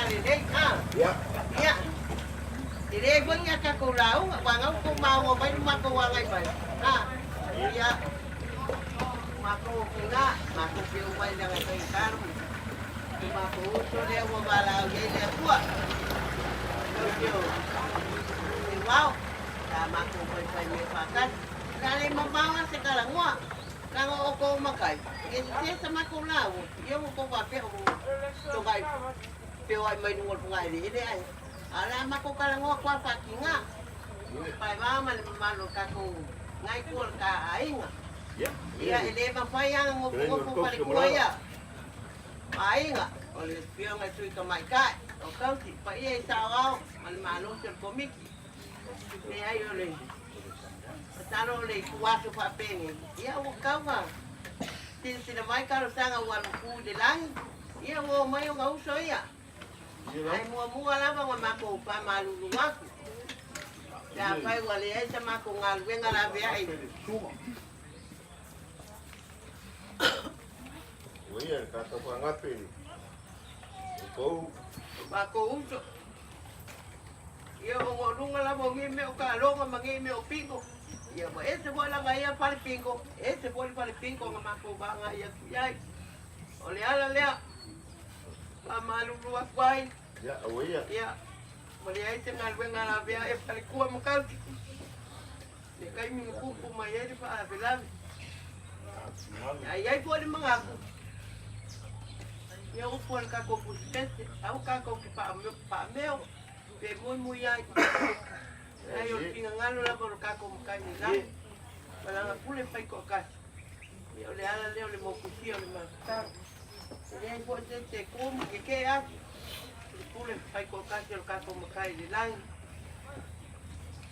lelei, a. Ia, e leai foi ni a tatou lauga, ua gau tou maogo mai le matou agai mai, a. Ia, o matou o tina, matou te omai leaga e faigata lo matou uso lea ua valaau i ai le Atua. Tatou te o Teuvao, sa matou faifai mea faatasi. O le a le mamao lava se talanoa, leaga o outou o matai, e sese sa matou lauga, ia ua outou faapea o togai feoai mai luga o le fogaeleele ae a o le a matou talanoa atu lava faatiga. Paevao ma le mamalu o le tatou na itu o le ta aiga. Ia e le mafai lava ona nofonofo faletua ia o aiga o le Afioga i Sui Tamaitai o Tausi, paia i saoao ma le malosi o le Komiti. Leai o le masalo o le ituaso faapenei, ia ua tau na silasila mai talosaga ua alu tu i le lagi, ia ua omai ona uso ia. Ae muamua lava ona matou faamalulu atu, pe afai ua leai sa matou galuega laveai. Ua ia le tatou faagape i outou. Matou uso. Ia o luga lava o nei mea o taaloga ma nei mea o bingo. Ia ua ese foi lana ia fale bingo, ese foi le fale bingo na matou vagai atu i ai. O le ala lea, faamalulu atu ai. Ia, aua ia. Ia, ua leai se galuega lavea e falekua ma tausi. Le taimi na tupu mai ai le faalavelave. Ae i ai foi le manatu, ia upu a le tatou Peresetene, aua tatou te faameo pe muimui ai. Leai, o le finagalo lava o le tatou Matai i le lagi, ma lana pule faitoatasi. Ia o le ala lea o le mokusia o le mafutaga. E leai foi se isi e tu ma tetee atu i le pule faitoatasi o le tatou Matai i le lagi.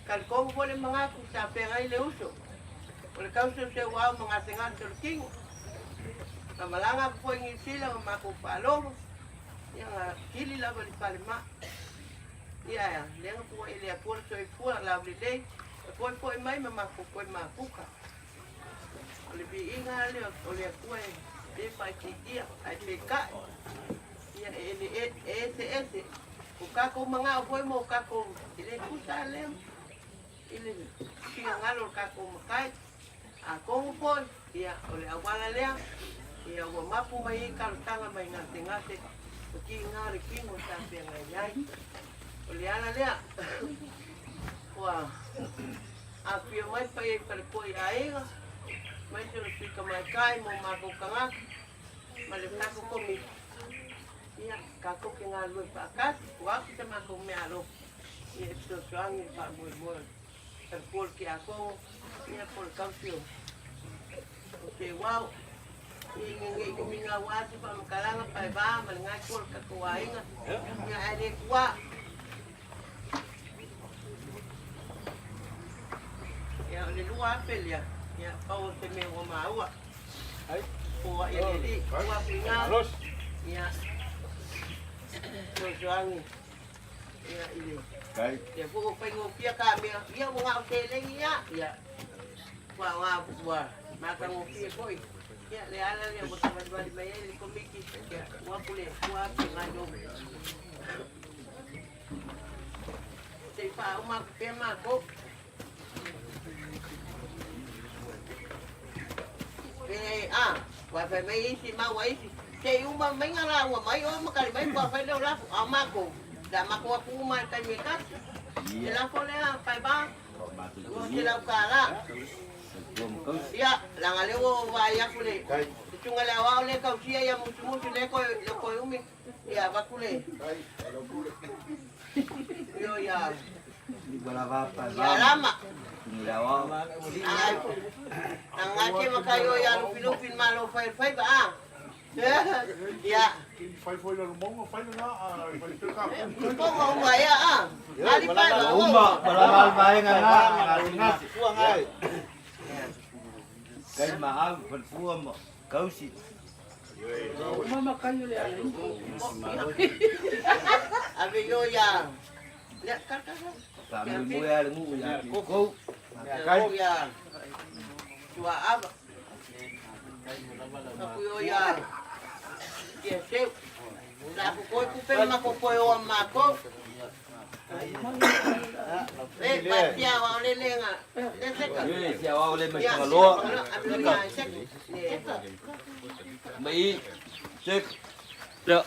Talitonu foi le manatu sa feagai le uso o le tauseuseuao ma gasegase o le tino. Na malaga atu foi i Niu Sila ma matou faalogo, ia na kili lava i le falemai. Ia ae a, lea na tuu ai e le Atua le soifua laulelei, e foefoe mai ma matou toe mafuta. O le viiga lea o le Atua e le faaitiitia, ae peitai, ia e eseese o tatou manao foi mo tatou, e le tusa lea i le finagalo o le tatou Matai. Atonu foi, ia, o le auala lea, ia, ua mapu mai ai talosaga mai gasegase o tiga o le tino sa feagai ai. O le ala lea, ua afifio mai paia i faletua i aiga, aemaise o le Sui Tamaitai mo matou tagata, ma le tatou Komiti, ia, tatou te galulue faatasi, ua atu se matou meaalofa, ia, e fesoasoani i le faamoemoe o le Faletua o le Tiakono, ia, po o le tausi o Teuao. Ia, ina ne i umi naua se faamatalaga paeva ma le gaetua o le tatou aiga, ia, ae le tuua. Ia, o le 2000 lea, ia, pau o se mea ua maua. Foai e le Alii, tuu atu i ina, ia, fesoasoani, ia, i le, ia foi ua faigofie ka mea, ia, ua na o seleni lava, ia, ua, ua matagofie foi. Ia, le ala lea ua savalivali mai ai le Komiti, ia, tuu atu le 2000 nai lou. Se i faauma atu pea matou. Pe a, ua fai mai isi maua isi, se i uma mai nga lauga mai oe ma tali mai kua fai lea o lafo, a o matou, le a matou atu uma i le taimi e tasi. Se lafo lea, paeva, $200. Ia, leaga lea ua ou vaai atu le susuga i le aoao lea e tausia ia Musumusu lea e toe umi, ia avatu le io ia ia Lama. Ai, na ngake makai o ia Lufilufi le Malo fai o le faiva, a. Ia. Ponga uma ia, a. Ali pai, Uma, malama le vaega na, kai ma au, falefua ma kausi. Ave yo ia. Lea, kal kal kal. Faamoemoe lava le nuu ia te outou. Yo ia. Tua ava. Aku yo ia. Ia seu. La ko ku pe ma ko ko o ma ko. E pa tia wa le le nga. Le se ka. E si awao le mai Fagaloa. Mai sek. Ya.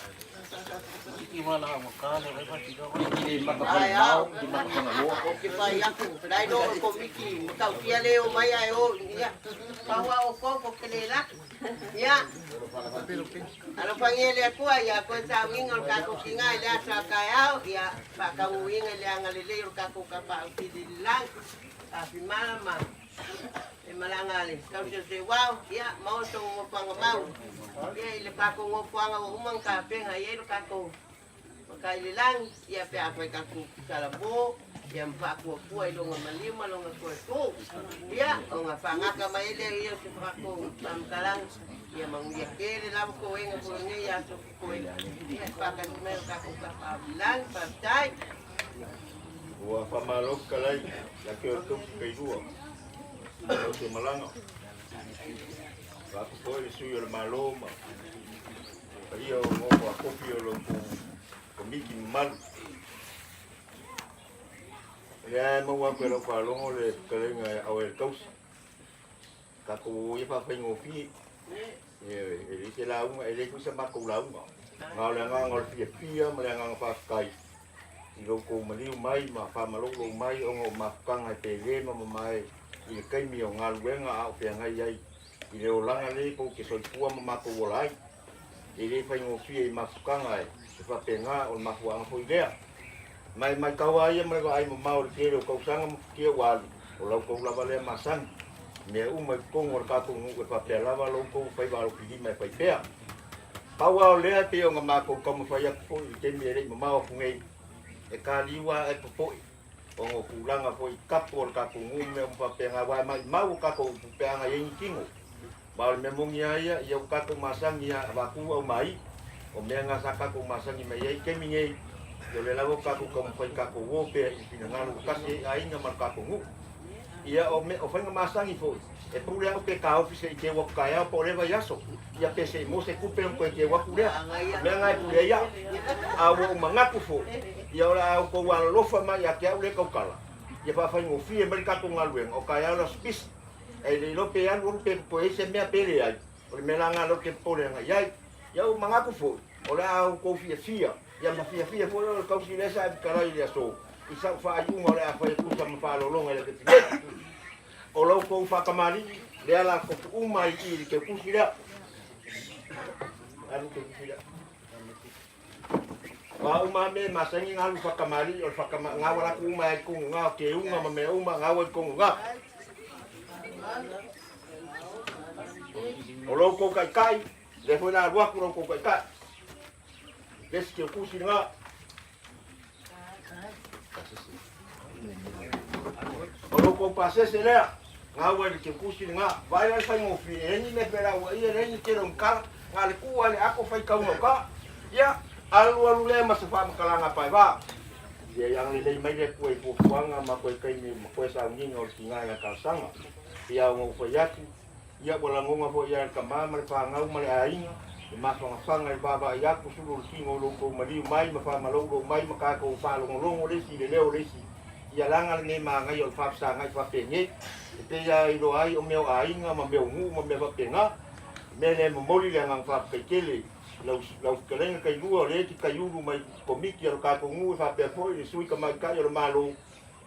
Iki le maka whalimao, ki maka Fagaloa. O ke pai aku, lai no ko miki, tau tia le o mai ai o ia. Paua o ko ko ke le la. Ia. Alofagia le Atua ia koe sauiga o le tatou tiga i le aso a taeao, ia faataunuuina i le agalelei o le tatou Tapaau Sili i le lagi, afimala ma le malaga a le tauseuseuao, ia maua so nofoaga mau, ia i le tatou nofoaga ua uma ona tapena i ai lo tatou Matai i le lagi, ia pe afai tatou talamo, ia ma faapuapua i lona maliu ma lona toetū. Ia, ona faagata mai ai lea ia o se tatou faamatalaga, ia manuia tele lava toega foi o lenei aso totoe, ia e faatasi mai o tatou Tapaau i le lagi. Faafetai. Ua faamalo fetalai ia te oe le tausi kailua tausi o malaga. Vaeatu foi le sui o le Malo ma paia o nofo a kopi o lo outou komiti mamalu. O lea e maua atu e lau faalogo le fetalaiga e aoe le tausi. Tatou o ia faafaigofie. E leai se lauga, e leai foi sa matou lauga. Na o le agaga o le fiafia ma le agaga faafetai i lo outou maliu mai ma faamaloulou mai ona o mafutaga e pele ma mamae i le taimi o galuega a o feagai ai i le olaga nei tou te soifua ma matou ola ai. E le faigofie i mafutaga e faapena, o le mafuaaga foi lea. Ma e matau lava ia ma le vaai mamao i le tele o tausaga ma futia ua alu, o la outou lava lea masani. Mea uma i totonu o le tatou nuu e faapea lava lo outou faiva alofilima e fai pea. Pau lava o lea e pei ona matou taumafai atu foi i le taimi e le i mamao atu nei, e taliu lava ae popoe ona o tulaga foi tapu o le tatou nuu ma mea uma faapena, aua e maimau o tatou upu pe a na i ai ni tino. Ma o le mea moni lava ia, ia ua tatou masani ia avatu aumai, o mea na sa tatou masani mai ai i taimi nei, ia o lea lava ua tatou taumafai tatou o pea i le finagalo ua tasi ai aiga ma le tatou nuu. Ia o mea, o faiga masani foi, e pule au pe taofi se i teu atu taeao po o lea vaiaso, ia pe se i maua se tupe ona toe teu atu lea. O mea na e pule ai au. A ua ou manatu foi, ia o le a outou alolofa mai ia te au lea tautala, ia faafaigofie mai le tatou galuega, o taeao le aso pisi. E le iloa pe alu alu pe popoe ai se mea pe leai, o le mea la lena lea ou te popole agai i ai. Ia ua manatu foi, o le a outou fiafia, ia ma fiafia foi oe o le tausi lea sa e fetalai i le aso, i sau faaiuga o le a fai e tusa ma faaaloaloga i le Kefineti. O la outou faatamalii, lea la tofu uma ai i i le teutusi lea. Alu teutusi lea. Wa uma me masani nga alu whakamari o le whakama nga wala ku uma ai kongo nga o te unga ma mea uma nga wa i kongo nga. O lou kou kai kai, le foi la alu aku lou kou kai kai. Le si te kusi nga. O lou kou pasese lea, nga ua i te kusi nga. Vai lai whaingofie, e ni me pera ua ia le ni te rong kala, nga le ku ale ako whai kaunga ka. Ia, alu alu lea ma se whaamakalaga pae va. Ia i agalelei mai le Atua i fuafuaga ma koe taimi ma koe sauniga o le tiga ia talosaga. Ia ona ou fai atu, ia ua lagoga foi ia le tama ma le fanau ma le aiga, le mafanafana i le vaavaai atu sulu o le tino o lo outou maliu mai ma faamaloulou mai ma tatou faalogologo le isi i le leo o le isi. Ia laga lenei manaia o le faafesagai faapenei, e pei lava e iloa ai o mea o aiga ma mea o nuu ma mea faapena. O le mea lea e momoli le agaga faafetai tele lau lau fetalaiga tailua o lea e te taiulu mai komiti a lo tatou nuu e faapea foi le sui tamaitai o le Malo.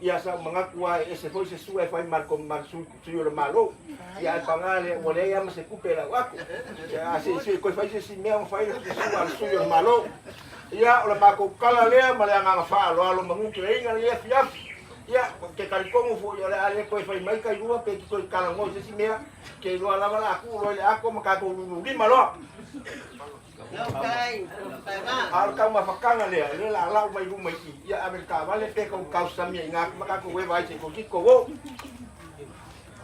Ia sa ou manatu lava e ese foi se sua e fai ma le ma le sui, sui o le Malo. Ia ae paga lea ua leai lava ma se tupe e lau atu. Ia a se i sui toe fai se isi mea ona fai lea o se sua a le sui o le Malo. Ia o le matou tala lea ma le agaga faaaloalo manu tuleiga lenei afiafi. Ia ou te talitonu foi o le a le toe fai mai tailua pe te toe talanoa i se isi mea. Ke iloa lava la tuu loa i le ako ma tatou lululima loa. A o le taumafataga lea, o lea o le a lau mai luma i i, ia ave le taavale pe kou taosamia i gā ma tatou e vaai se kou tiko o.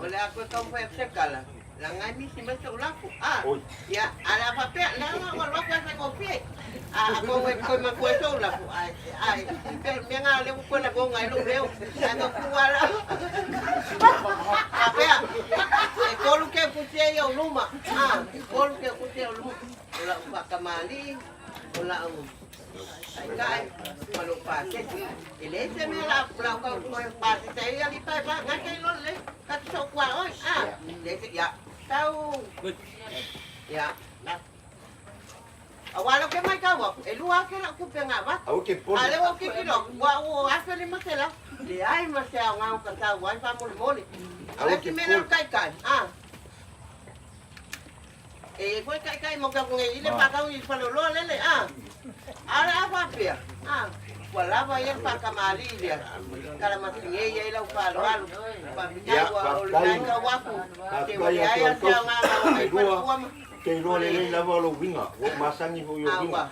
O le a koe taumafai atu se tala, leaga e misi mai so'u lafo. A, ia, a o le a faapea, leaga ua alu atu ae faigofie. A, atonu e toe matua ai so'u lafo, ae, ae, pei o le mea lena o lea ua toe lagoga ai lou leo. Ae na ou tuu lava la. Faapea, e tolu keu fusi ai ou luma. A, e tolu keu fusi ai ou luma. lau faatamalii, o lau taitai ma lou pasese. E leai se mea la lau kau pasese ai alii paepae gata i loa lelei ta te sookua oe a leai se ia tau ia la Aua lea ou te matau atu, e 2,000 lau tupe na avatu. Aua te popole. A o lea ua ou tilotilo atu, ua ou 1500. Leai ma se aoga o tatau ai faamolemole. O Aua le te isi mea lea o le popole. taitai, a. E i ai foi taitai mo ke atu nei i le faatau i faleoloa lele, a. A o le a faapea, a. Ua lava ia le faatamalii lea, kalamasingei ai lau faaaloalo. Faafetai Ia, ua o le faafetai. tae tau atu, se ua Faafetai ia leai te oe a se tausi. aoga na o ai Lua, falefua ma. ou te iloa lelei lava lou uiga, ua ou masani foi i ou A uiga. ua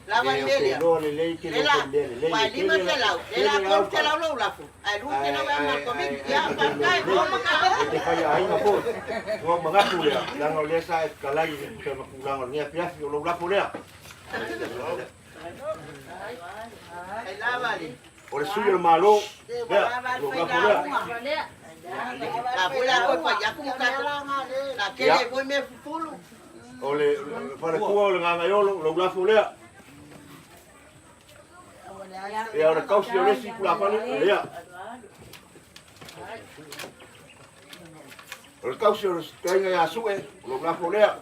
lava le Ou mea te lea. iloa lelei te Le le la, o mea lelei. ua E tele 500, le la tele au 300 lou lafo, ae Ae, 200 e ae, ma le ae, Koviti. ae, Ia, e te iloa faafetai, lelei. ua uma ka. E te fai aiga foi. Ua ou manatu lea, leaga o lea sa e fetalai i le tusa ma tulaga o lenei afiafi, o lou lafo lea. Ai lava le. O le sui o le Malo, Se ua lea, lava le lou lafo lea. failauga. La foi la koe fai atu ma tatou. La Ia, tele ai foi mea fufulu. o le faletua o le Gagaiolo, lou lafo lea. Ia, o le tausi o le isi tulafale, lea. O le tausi o le fetalaiga ia Sue, o lou lafo lea.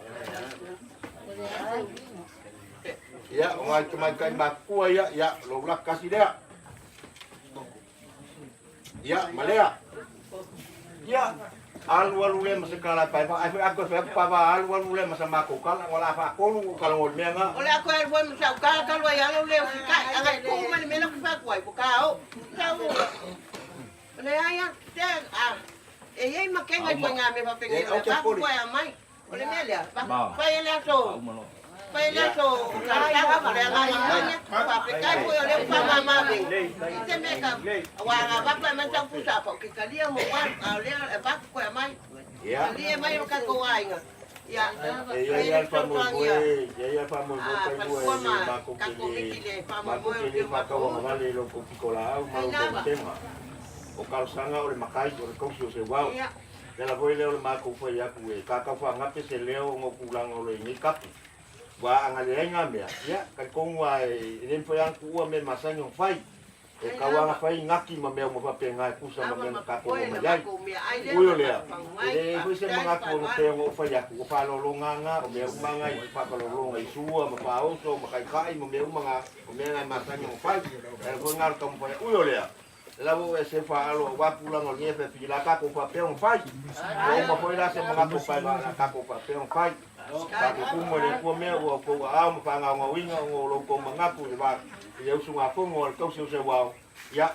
Ia, o nai tamaitai matutua ia, ia, lou lafo tasi lea. Ia, ma lea. Ia, alu alu lea ma se tala e paepae. Ai foi a toe fai atu pava alu alu lea ma sa matou tala, ua la faatolu ou talanoa i le mea lena. O le a toe alu foi ma sau tala talu ai lava lou leo sitai. A na i tuu mai le mea lea ou te fai atu ai, ua ta oo. Sau leai a, te a, e i ai makega i ituaiga mea faapenei, Ia, o le aua te a popole. toe aumai. O le mea lea, fai e le aso, fai e le aso o talosaga ma le agaga moni, faafetai foi o lea ua faamama avega i se mea tau, aua a na avatu e aumai sau pusa apa, ou te talia ma ou alu, a o lea e avatu toe aumai, Ia, talia mai e lo tatou aiga, ia, e i fai ai le lava le fesoasoani faamoemoe, a e i ai lava le faamoemoe tailua falefua e ma le matou te tatou le, komiti le matou faamoemoe te o le le matou uso. faatauagavale i lo outou pitolaau ma Ai lo outou lava. matega. O talosaga o le matai, o le tausi o Seuao. Ia. O le ala foi lea o le matou fai atu e tatau faagape se leo ona o tulaga o lenei kapu. Aua a na leai na mea, ia, talitonu lava e le mafai lava ona tuua mea masani ona fai. E Ai tatau lava ona lava. fai gati ma mea uma faapena e tusa ma Lava mea na ma tatou popoe oo na mai ai. matou meaai lea Ui o ma lea, matou e faguai. leai foi se Faafetai le manatu o faaaloalo. pei ona ou fai atu, o faaaloaloga na, o mea uma na i faafalologa i sua ma faaoso ma taitai ma mea uma na, o mea na e masani ona fai. O le ala foi lena o le taumafai atu. Ui o lea, Lava ua ese faalo aua tulaga o lenei afiafi la tatou faapea ona fai. Ua uma foi la se manatu o paepae la tatou faapea ona fai. Tatou tumu e le Atua mea ua outou aao ma faagaogaoina ona o lo outou manatu i le va i le usugafono a le tauseuseuao. Ia,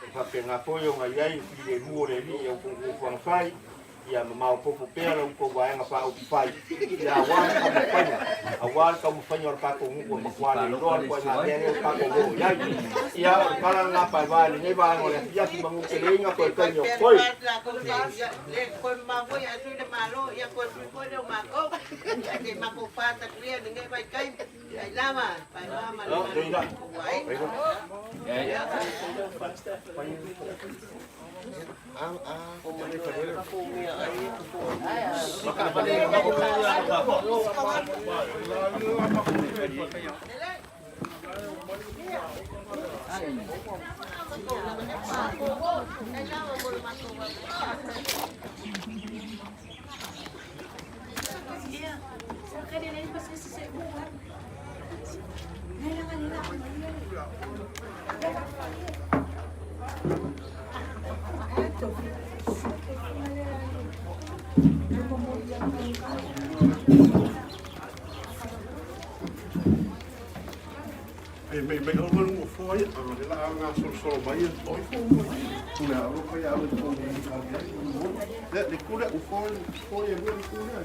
e faapena foi ona i ai le filemu o le Alii i a outou fuafuaga fai. Ia mamao popo pea la outou vaega faaupufai, ia aua le taumafaiga, aua le taumafaiga o le tatou nuu e matua le iloa le ituaiga mea lea ua tatou oo i ai. Ia, o le tala lena paepae i lenei vaega o le afiafi manu teleiga toe taimi o totoe. E mei mei olo lu fo ai a le la nga sol sol mai toi fo kule a olo kai a olo to ni ka ni le le kule u fo fo e le kule.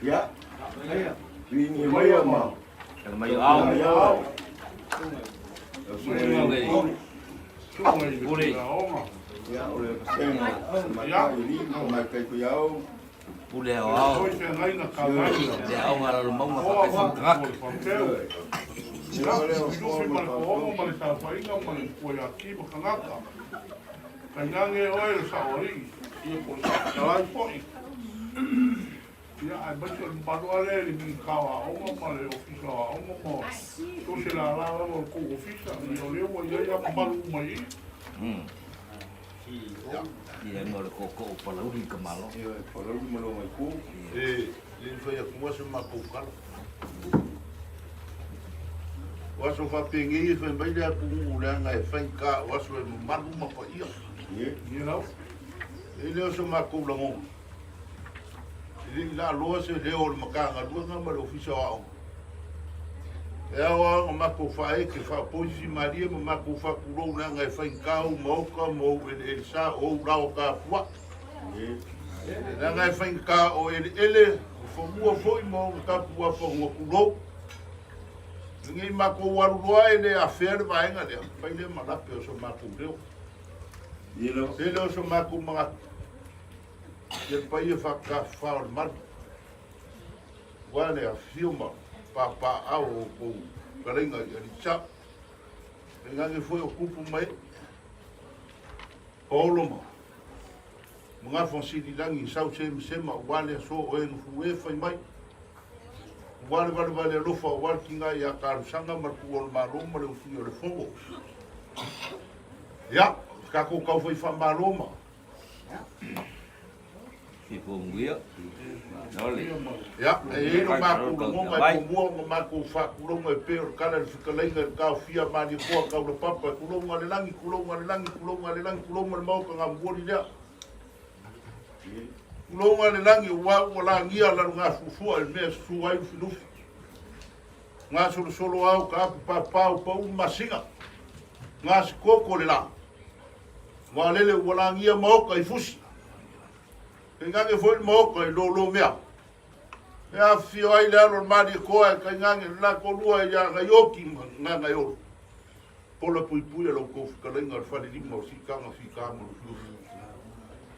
Ia, tuigia mai a ma. Mai ao. Mai ao. Pule. Ia, o le vasega tamaitai o alii ma tamaitai foi ao. Pule ao ao. Le aoga lalo mauga faatasi ma tagata. Ia, aemaise o le mamalu lava lea i le Minisita o Aoga ma le Ofisa o Aoga ma so o se lala lava o le tou Ofisa, ia o lea ua i ai lava mamalu uma i i. Ia o le tootoo o Palauli le tamaloa. Ioe, Palauli ma lona itu. E le i fai atua se matou tala. O aso faapenei e fai mai le atunuu leaga e faigata o aso e mamalu ma paia. E le o so matou lagona. E le i laaloa se leo o le Matagaluega ma le Ofisa o Aoga. E ao lava ona matou faaete faapoisi malie ma matou faatulou leaga e faigata ou maota ma ou eleele sa, o ou laoa tapuai. Leaga e faigata o eleele, o fanua foi ma ona tapuafanua, tulou. Nei matou alu loa e le afea le vaega lea, fai lea ma lape o so matou leo. Tele o so matou manatu. Ia le paia faatafafa o le malu, aua le afifio ma papaaao o outou fetalaiga i alii sao. Tainane foi o tupu ma ee, paolo ma magafa sililagi sau semasema aua le aso o e gafu e fai mai, aua le valevale alofa, aua le tiga ia talosaga ma le tuu o le Malo ma le ufia o le Fono. Ia, tatou tau fai faamalo ma Ia, e i ai lo matou lagona e muamua ona matou faatulouga e pei o le tala i le fetalaiga i le taofia Malietoa Taulapapa e tulouga le lagi, tulouga le lagi, tulouga le lagi, tulouga le maota gamuoli lea. Tulouga le lagi aua ua lagia lalogafuafua i le mea e susu ai Lufilufi. Gasolosolo ao ka apu papao pau masina. Gasikoto le la. Ua lele ua lagia maota i fusi. Kainage foi le maota i lolomea. E afifio ai le alo o le Malietoa e kainage le la toalua ia Gaioki ma Gagaiolo. Pola puipui a lo outou fetalaiga o le falelima o Siitaga Fita ma Lufilufi.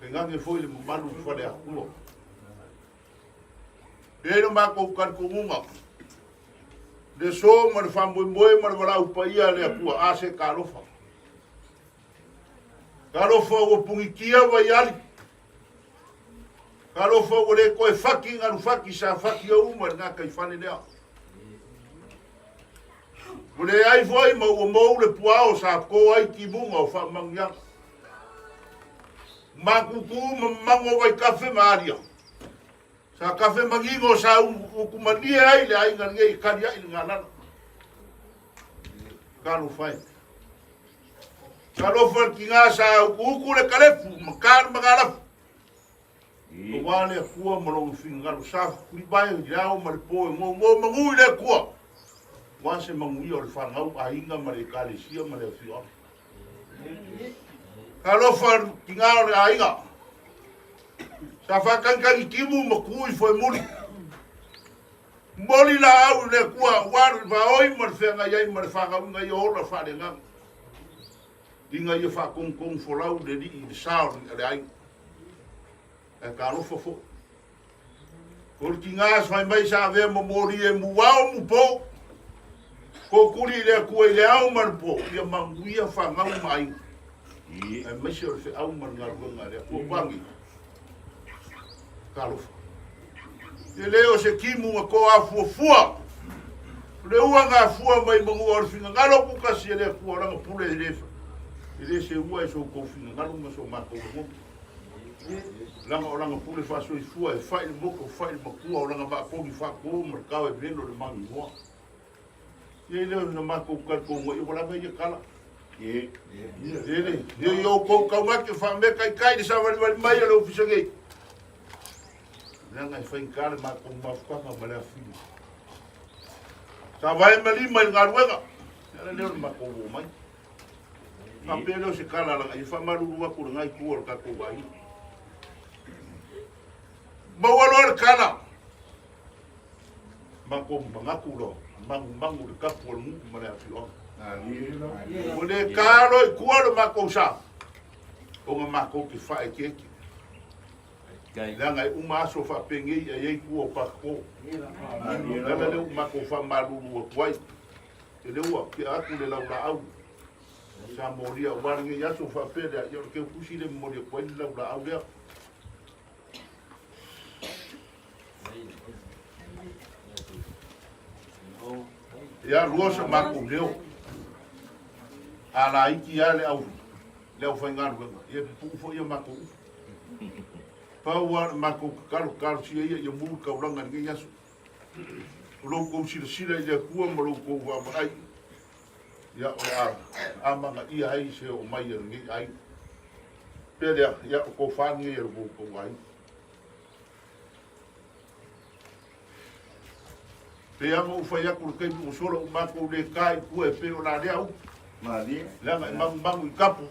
Tainane foi le mamalu i le faleatua. E i ai lo matou talitonuga, le aso ma le faamoemoe ma le valaau paia a le Atua, a se talofa. Talofa ua pugitia vaiali. Talofa ua le toe fati galu fati sa fatia uma i le gataifale lea. Ua leai foi ma ua mou le puao sa to ai timuga o faamanuiaga. Matutu ma mago vaitafe ma alia. Sa tafe manino sa utumalie ai le aiga lenei e tali ai le galala. Talofa e. Talofa le tina sa utuutu le kalefu ma ka le magalafu. Aua le Atua ma lona finagalo sa fetulivae i le ao ma le po e gogo manu i le Atua. Aua se manuia o le fanau, aiga ma le ekalesia ma le afioaga. Talofa le tina o le aiga. Sa faatagitagi timu ma ku i foemuli. Momoli laau i le Atua aua le vaoi ma le feagai ai ma le fanauina ia ola faaleagaga. Ina ia faatonutonu folau le alii i le sa o le aiga. Ae talofa foi. O le tina fai mai sa avea ma moli e mu ao mu po. Kokuli i le Atua i le ao ma le po, ia manuia fanau ma aiga. Aemaise o le feau ma le galuega a le Atua Uagi. Talofa. E le o se timu na toa fuafua. O le ua gafua mai manua o le finagalo kukasi e le Atua o lana pule e le e le seua e so outou finagalo ma so matou lagona. Leaga o lana pule faasoifua e fai le moko, fai le matua o lana vaapoli faato ma le tao e velo le maginoa. Ia i lea o na matou talitonu ai, ua lava ia tala. Ia le, ia i outou taumate faamea taitai le savalivali mai a le ofisa nei. Leaga e faigata le matou mafutaga ma le afifio. Sa vae ma lima i le galuega, le ala lea o le matou oo mai. Faapea lea o se tala laga ia faamalulu atu i lena itu o le tatou aiga. Maua loa le tala. Matou manatu loa, manumanu i le tapu o le nuu ma le afioaga. Ua le ta loa i tua le matou sa, ona matou te faaeteete. Leaga e uma aso faapenei e i ai tua o Pakoko. O le ala lea ua matou faamalulu atu ai. E le ua tea atu le laulaau sa molia aua lenei aso faapea lea, ia o le teutusi lea e momoli atu ai le laulaau lea. Ia, lua sa matou leo. A laiti lava le au, le aufaigaluega, ia e pupuu foi a matou upu. Pau lava le matou tatalo, talosia ia ia mu le taulaga i lenei aso. O lo outou silasila i le Atua ma lo outou vaavaai, ia o le a amanaia ai se oo mai a lenei aiga. Pea lea, ia o tofa lenei a lo outou aiga. Pei lava ona ou fai atu i le taimi ua sola, ua matou le ta i tua e pei o la lea upu. Malie. Leaga e magumagu i tapu.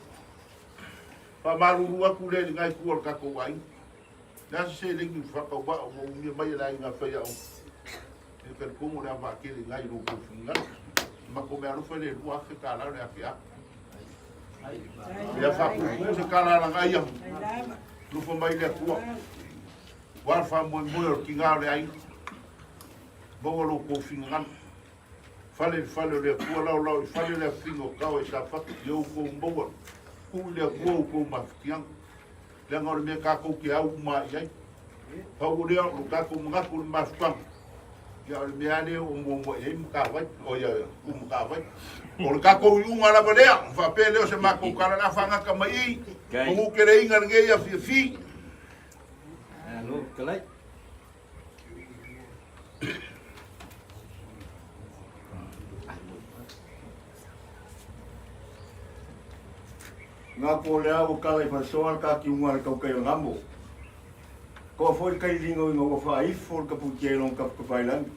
Faamalulu atu lea i lena itu o le tatou aiga. Le a se seleni ua faatauvaa ua umia mai e le aiga faiaoga. E talitonu o le a vaatele i ina i lo outou finagalo. Matou meaalofa e le $2,000 le afe atu. Ia faapuupuu se tala a lagaia. Alofa mai le Atua. Aua le faamoemoe o le tiga o le aiga. Maua lo outou finagalo. Fale i le fale o le Atua, laolao i fale le afiga o tao e Safata, ia outou maua, tuu i le Atua outou mafatiaga. Leaga o le mea tatou te au uma i ai. Pau o lea, o lo tatou manatu i le mafutaga, ia o le mea lava lea o muamua i ai Matavai, o ia Matavai. O le tatou iuga lava lea, faapea lea o se matou tala o le a faagata mai i, pagū keleiga lenei afiafi. Alo, fetalai. Nga po le au kala i fasoa le kaki unga le kaukai o le gamo. Koa foi le kailiga o inga ua faaifo le kaputia i lona kafakafailagi.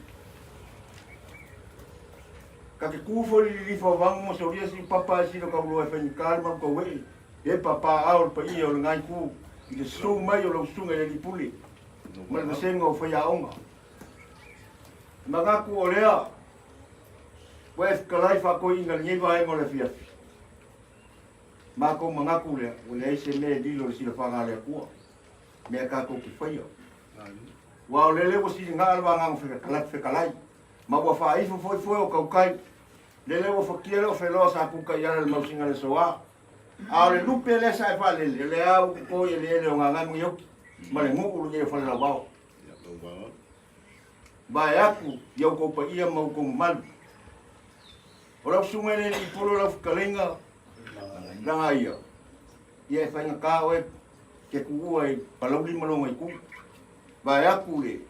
Ka ke ku foi le lilifa o vago ma solia si papa e silo kauloa e faigata le malu kauee e papaao le paia o lena itu i le susu mai o lau susuga i le alii pule ma le vasega o faiaoga. E manatu o lea. Ua e fetalai faakoiina i lenei vaega o le afiafi. Matou manatu lea, ua leai se mea e lilo i le silafaga a le Atua, mea tatou te faia. Aua o lele ua siligaa le vagaga fetalai, ma ua faaifo foi foe o tautai. Lele ua fatia le ofeloa sa puta i ala i le mausiga o le aso A. A o le lupe lea sa e faalele, o lea ua toto i eleele o Gagaemauioki ma le nuu lenei o Falelauvao. Vaeatu i outou paia ma outou mamalu. O lau susuga i le Alii Pule o lau fetalaiga Lagaia, ia e faigata oe ke tuua i Palauli ma lona itu. Vaeatu le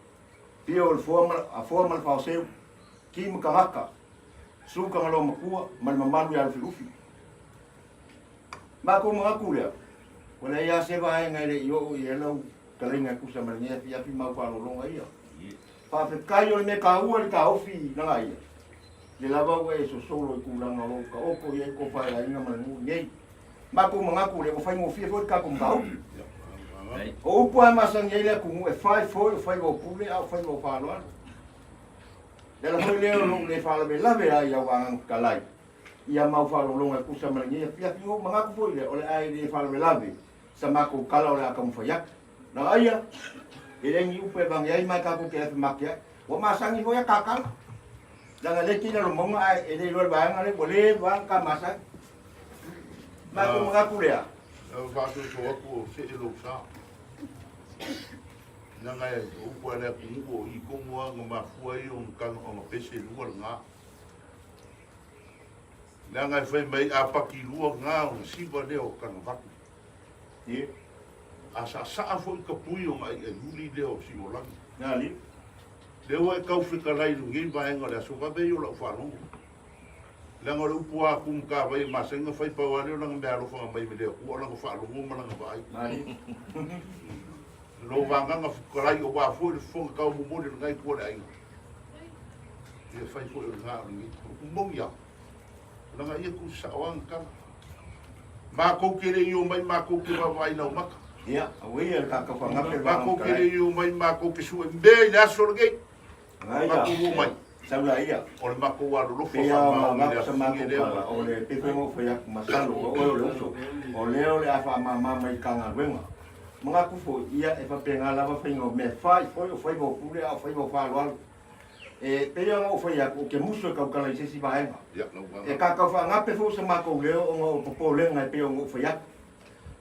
pia o le foa ma, a foa ma le faoseu, ki ma tagata, su Tagaloa Matua ma le mamalu ia Lufilufi. Matou manatu lea, ua leai lava se vaega e le i oo i ai lau fetalaiga e tusa ma lenei afiafi ma au faalologa ia. Faafetai o le mea taua i le taofi Lagaia, le lava ua e sosolo i tulaga o lo o taoto i ai tofa e aiga ma le nuu nei. Matou manatu lea ua faigofie foi le tatou mataupu. O upu lava e masani ai le atunuu e fai foi o faiva o pule a o faiva o faaaloalo. Le ala foi lea o lou le faalavelave ai i au agaga fetalai ia mau faalologa e tusa ma lenei afiafi. Ou manatu foi lea o le a e le faalavelave sa matou tala o le a taumafai atu. Lagaia, e le ni upu e vage ai ma e tatou te afe make ai. Ua masani foi a kakala. Leaga le tila lo mauga ae e le iloa le vaega lea, ua le vaga ka masani. Matou manatu lea. Lau faasoaso atu o see lou sa. Leaga e upu a le atunuu o i tonu lava na mafua ai ona taga ona pese lua le ga. Leaga e fai mai a paki lua ga ona siva lea o tagavatu. Ie. A saasaa foi ka pui ona aiaiuli lea o Siuolagi. Na ali. Lea ua e tau fetalai i lenei vaega o le aso vave ia o lau faalogo. Leaga o le upu a Kumukavai e masani ona fai pau lava lea o lana meaalofa na mai le Atua o lana faalogo ma lana vaai. Lou vagaga fetalai aua foi le fofoga taumomoli o lena itu o le aiga. Ia fai foi o lena o lenei. O upu moni lava. Leaga ia tuusasao lava na tala. Matou te le i omai matou te vaavaai lau maka. Ia, aua ia le tatou fagape Matou te le i omai matou te sue mea i le aso lenei. Matou omai. Saula ia. O le matou alolofa Pei lava ma avatu sa matou tala, o le pei foi ona ou fai atu, masalo o oe o le uso, o lea o le a faamama mai i ta galuega. Manatu foi, ia e faapena lava faiga o mea, fai foi o faiva o pule a o faiva o faaaloalo. E pei lava ona ou fai atu, ou te musu e tautala i se isi vaega. E kakau faagape foi sa matou leo ona o popolega e pei ona ou fai atu.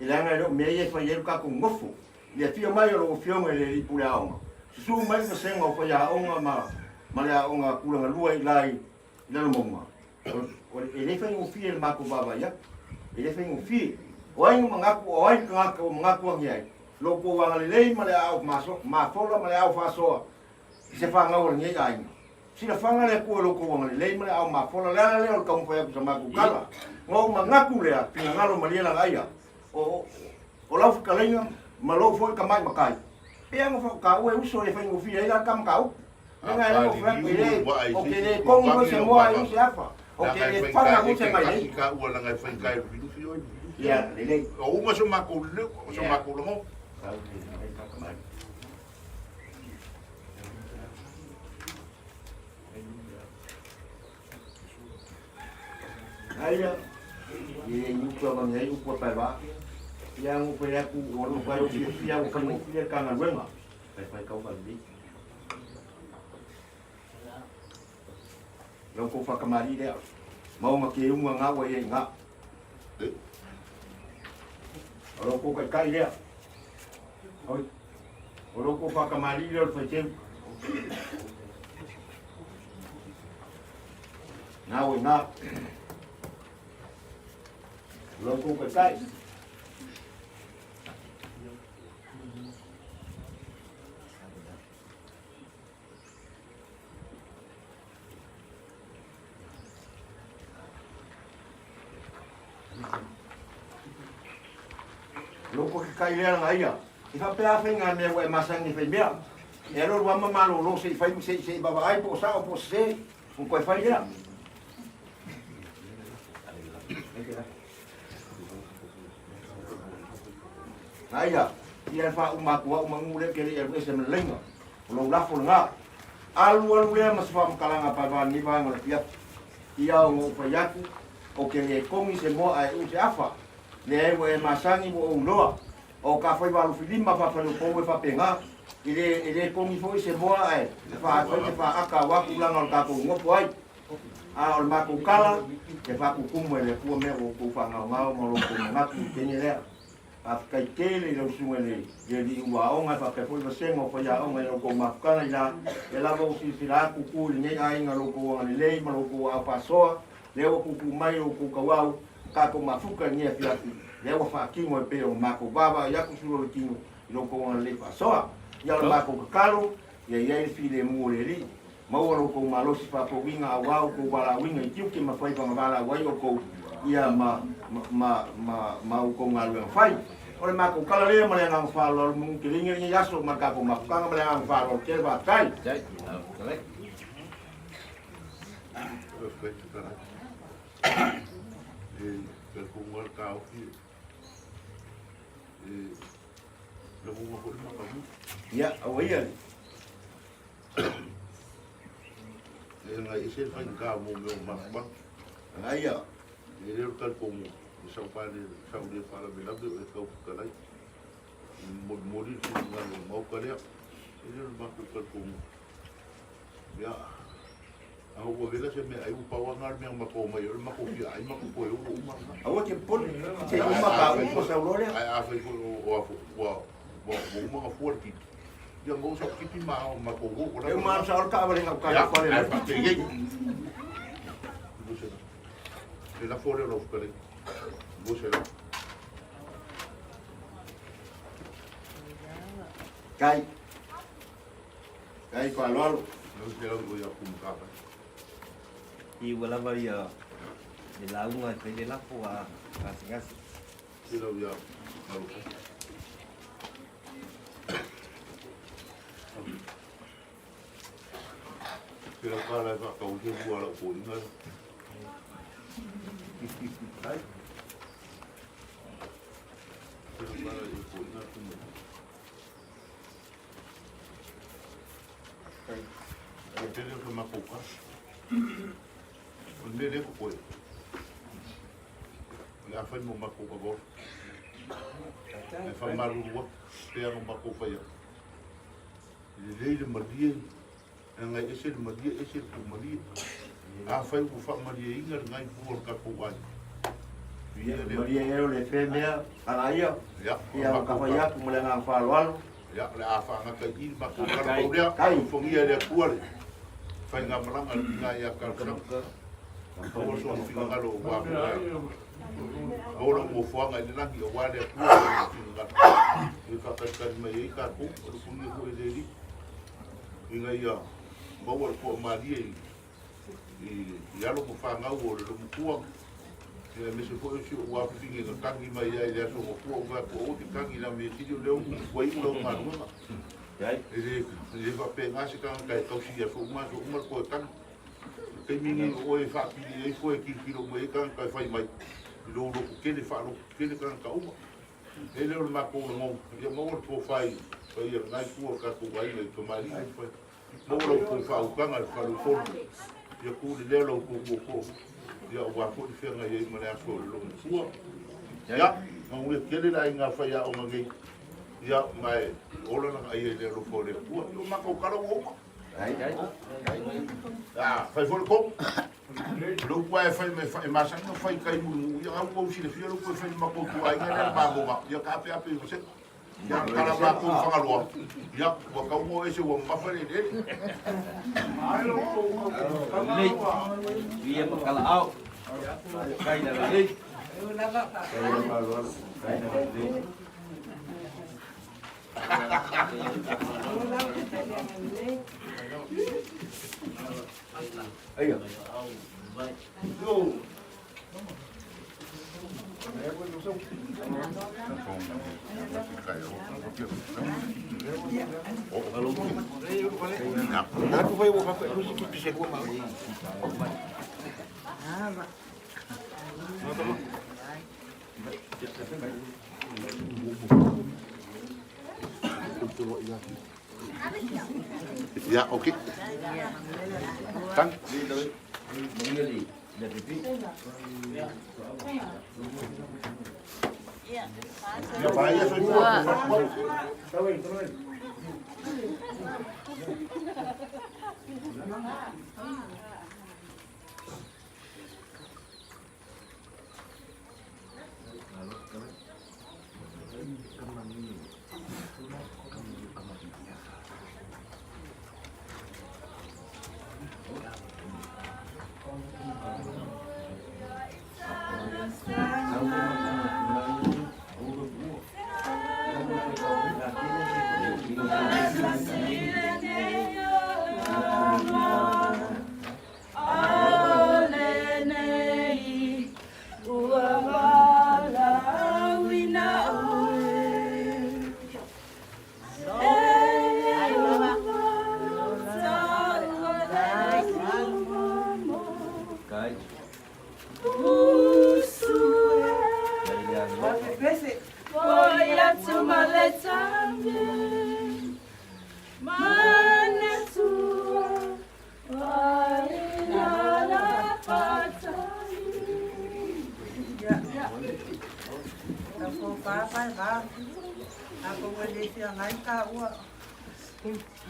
E leaga e le o mea ia e fai ai lo tatou nofo. I le afio mai o lau Afioga i le Alii Pule Aoga, susu mai le vasega o faiaoga ma ma le aoga tulaga lua i la i Lalomauga, o, e le faigofie le matou vaavaai atu. E le faigofie. O ai na manatu, o ai le tagata ua manatu ane ai, lo outou agalelei ma le aao mafola ma le aao faasoa i se fanau a lenei aiga. Silafaga le Atua i lo outou agalelei ma le aao mafola, le ala lea o le taumafai atu i sa matou tala. Na ou manatu lea, finagalo malie lagaia, o, o lau fetalaiga ma lou foi tamai matai, pei lava ona faataua e uso e faigofie ai la le ta mataupu. Leaga e le o fai atu, e le, ou te le togi foi se moa i se afa, ou te le fana foi se mailei. Ia, lelei. O uma so matou leo, o so matou lagona. Aia, e i upu a vangi ai upu a pae vaa. Ia ngu fai atu, o lu fai o fiafia ua faigofie le ta galuega. Fai fai kau valelei. Lau kou whakamali lea. Maunga ke unga ngā ua ia i ngā. O lau kou kaikai lea. Oi. O lau kou whakamali lea o le whaiteu. Ngā ua i ngā. O lau kou kaikai. Loko ke kai lea langa ia. I faapea a faiga mea ua e masani e fai mea. E alu alu ama malolo se i fai se i vaavaai po o sao po o sese. Ua toe fai lea. Aia, ia e faauma atu au manu lea ke le i alu ese ma le laina. O lou lafo lena. Alu alu lea ma se faamatalaga paevaa lenei vaega o le afiafi. Ia ona ou fai atu, Ou te le togi se moa ae uu se afa. Leai ua e masani ua ou iloa. O ta faiva alofilima faa-faleupou e faapena. E le, e le togi foi se moa ae fai se faata aua tulaga o le tatou nofo ai. A o le matou tala, e faatutumu e le Atua mea ua outou faagaogao ma lo outou manatu i le teine lea. Faafetai tele i lau susuga i le le alii ulu aoga e faapea foi vasega o faiaoga i la outou mafutaga i la lea lava ua silasila atu tu i lenei aiga lo outou agalelei ma lo outou aao faasoa lea ua tuutuu mai lo outou tauau tatou mafuta i lenei afiafi lea ua faatino e pei ona matou vaavaai atu sulu o le tino i lo outou agalelei faasoa. Ia o le matou tatalo ia i ai le filemu o le Alii. Maua lo outou malosi faafouina aua outou valaauina i tiute ma faiva na valaau ai outou ia ma ma ma ma outou galuega fai. O le matou tala lea ma le agaga faaaloalo manu tele lenei aso ma le tatou mafutaga ma le agaga faaaloalo tele faafetai. Ia, aua ia. E ngai ese le faigata mo mea o mafumaga. Aia. E le o le talitonu i sau pale, sau le faalavelave o e tau fetalai. E molimoli le finagalo o le Maota lea. E le o le matou talitonu. Ia, a ua vela se mea ai, ua pau lava lena o le mea na matou omai ai, o le matou fia ai, matou toe o ua uma lena. Aua e te popole, se i uma ka upu sau loa lea. Ae afai foi o, ua uma ona fua le tipi, Ia maua sau tipi ma ao matou o. E uma atu sao le taavale gauta i le fale. Ae faapei. Le lafo lea o lau fetalaiga. 200. Kai. Kai faaaloalo. 200 o ia kumukapa. I ua lava ia le lauga e fai le lafo a gasegase. Sila ia malupe. Te rau kāla e whakau he hua lau ko inga. Ai. Te rau kāla e ko inga kumu. Ko te reo ka mako ka. O le mea lea ko koe. O le a whai mo mako ka voro. E whamaruru atu, pea no mako whai atu. Lelei le malie, e ngai ese le malie, ese le pūmalie. A whai ua whaamalieina le ngai pū o le tatou ai. Ia, malie ea o le fe mea, ala ia, ia o ka whai atu ma le agaga faaaloalo. Ia, o le a whaangata i le matou tala pau lea, ufogia e le Atua le faigamalaga a le tina ia Talosaga. Maua sona finagalo aua maua lau nofoaga i le lagi aua le Atua i lona finagalo. E faatalitali mai ai tatou, o le punia foi e le Alii, ina ia maua le toamalie i alo ma fanau o le lomatua, aemaise foi o si ou afafine na tagi mai ai i le aso matua, ua fai atu, aua e te tagi i la mea sili o lea ua iu lau galuega. E le faapena se tagata e tausi i aso uma aso uma le toe tagi. O le taimi lenei o oe e faapili ai foe e tilotilo mai ai tagata e fai mai i lou loto tele, faaloto tele tagata uma. E le o le matou lagona, ia maua le tofa i paia lena itu o le tatou aiga i tamalii ma fai. Maua la outou faautaga i le faleupolu, ia tu lelea la outou tootoo, ia aua foi le feagai ai ma le aso o le logomatua. Ia, manuia tele le aiga faiaoga nei, ia ma e ola lagaia i le alofa o le Atua. Ia o matou tala ua uma. Ah, fai foi le tonu. O le upu lava e fai mai, e masani ona fai i tai mulimuli, ia au ua ou silafia le upu e fai i le matou ituaiga lea le mamoga, ia taapeape i vasega. Ia, tala matou i Fagaloa, ia, ua tau mo ese ua mamafa le eleele. Lelei, ia ma kalaau. Kai na lelei. Kai na lelei. Aia. Ia, ok. Tang. Ia paia soifua.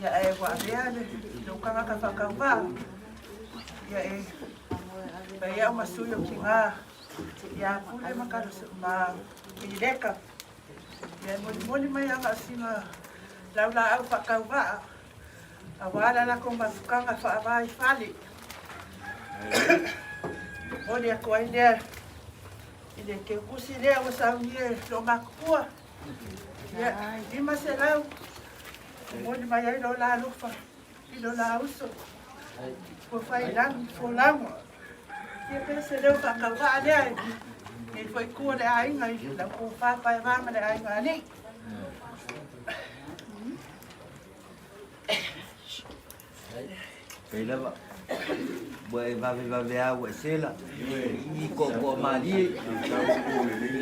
Ia e ua avea lou tagata faatauvaa, ia e fai au ma sui o tina ia Pule ma ma Pilileka. Ia e molimoli mai aga o sina laulaau faatauvaa, auā le latou mafukaga faavā i fale. Momoli atu ai lea i le teutusi lea ua saunia e loo matutua. Ia, 500 momoli mai ai lo la alofa i lo la uso ua fai lagi folaga. Ia pe se leo faatauvaa lea e nei foi tua le aiga i lau tofa paevā ma le aiga alii. Pei lava ua e vavevave a ua e sela i koakoa malie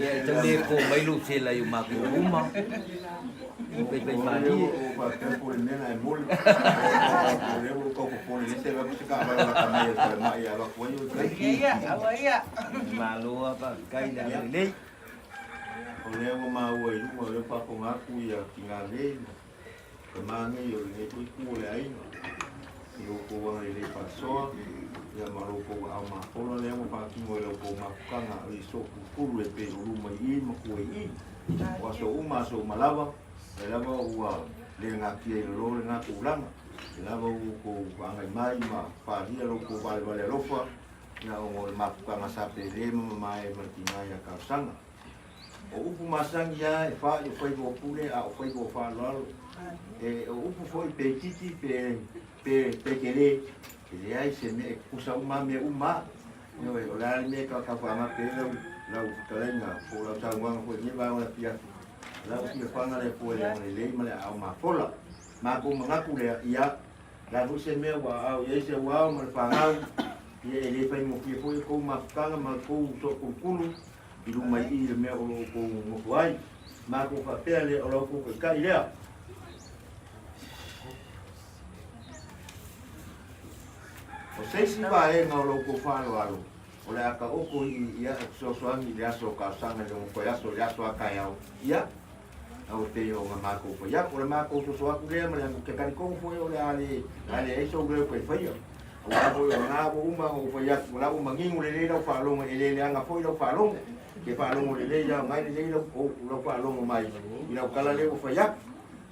ia e tau le ko mai lou sela i o makou uma paipai malie. Faapea po o le mea na e moli. O lea ua tau popole le se avatu se taavale o lata mai e le falemai e alu atu ai o le Ia, aua ia. Malo a faafetai le agalelei. O lea ua maua i luga o lea faafofoga atu ia tina nei ma tama nei o lenei foi itu o le aiga i lo outou agalelei faasoa ia ma lo outou aao mafola lea ua faatino e la outou mafutaga o le sootutulu e pei o luma i i ma tua i i. O aso uma aso uma lava, e lava ua le gatia i lalo lena tulaga. E lava ua outou agai mai ma faaalia lo outou valevale alofa ia ona o le mafutaga sa pele ma mamae ma le tina ia Talosaga. O upu masani lava e fa'i o faiva o pule a o faiva o faaaloalo. E o upu foi pe itiiti pe pe pe tele, e leai se mea e tutusa uma lava mea uma lava. Ioe, o le a le mea e tautafaagape ai lau lau fetalaiga po o lau saunoaga foi i lenei vaega o le afiafi, o la ua silafaga le Atua i le agalelei ma le aao mafola. Matou manatu lea, ia, o le a foi se mea ua aao i ai se uao ma le fanau, ia e le faigofie foi le tou mafutaga ma le tou sootulutulu i luma i i le mea o lo o outou nofo ai. Matou faapea lea, o la outou taitai lea. O se isi vaega o la outou faaaloalo, o le a taoto i i ia e fesoasoani i le aso o talosaga i le ono toe aso i le aso a taeao, ia, aua e pei ona matou fai atu. O le matou soso atu lea ma le ou te talitonu foi o le a le a leai sou leo toe faia. Aua foi o lena ua uma ona ou fai atu, o la ua manino lelei lau faalogo, e le leaga foi lau faalogo. E te faalogo lelei lava, o lena e lelei lau, lau faalogo mai i lau tala lea ua fai atu.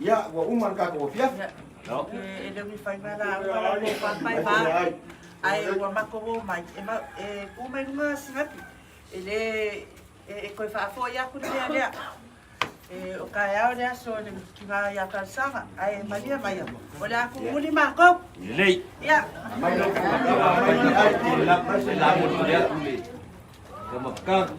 Ia, ua uma le tatou afiafi. E le o ni faiga lauga lau tofa paevā, ae ua matou o mai, e ma, e tu mai luga sinapi, e le e toe faafoi atu le mea lea. E o taeao le aso le tina ia Talosaga, ae malia maia, o le a tumuli matou. Lelei. Ia. Mai lau mai se la mo le atu le kamafutaga.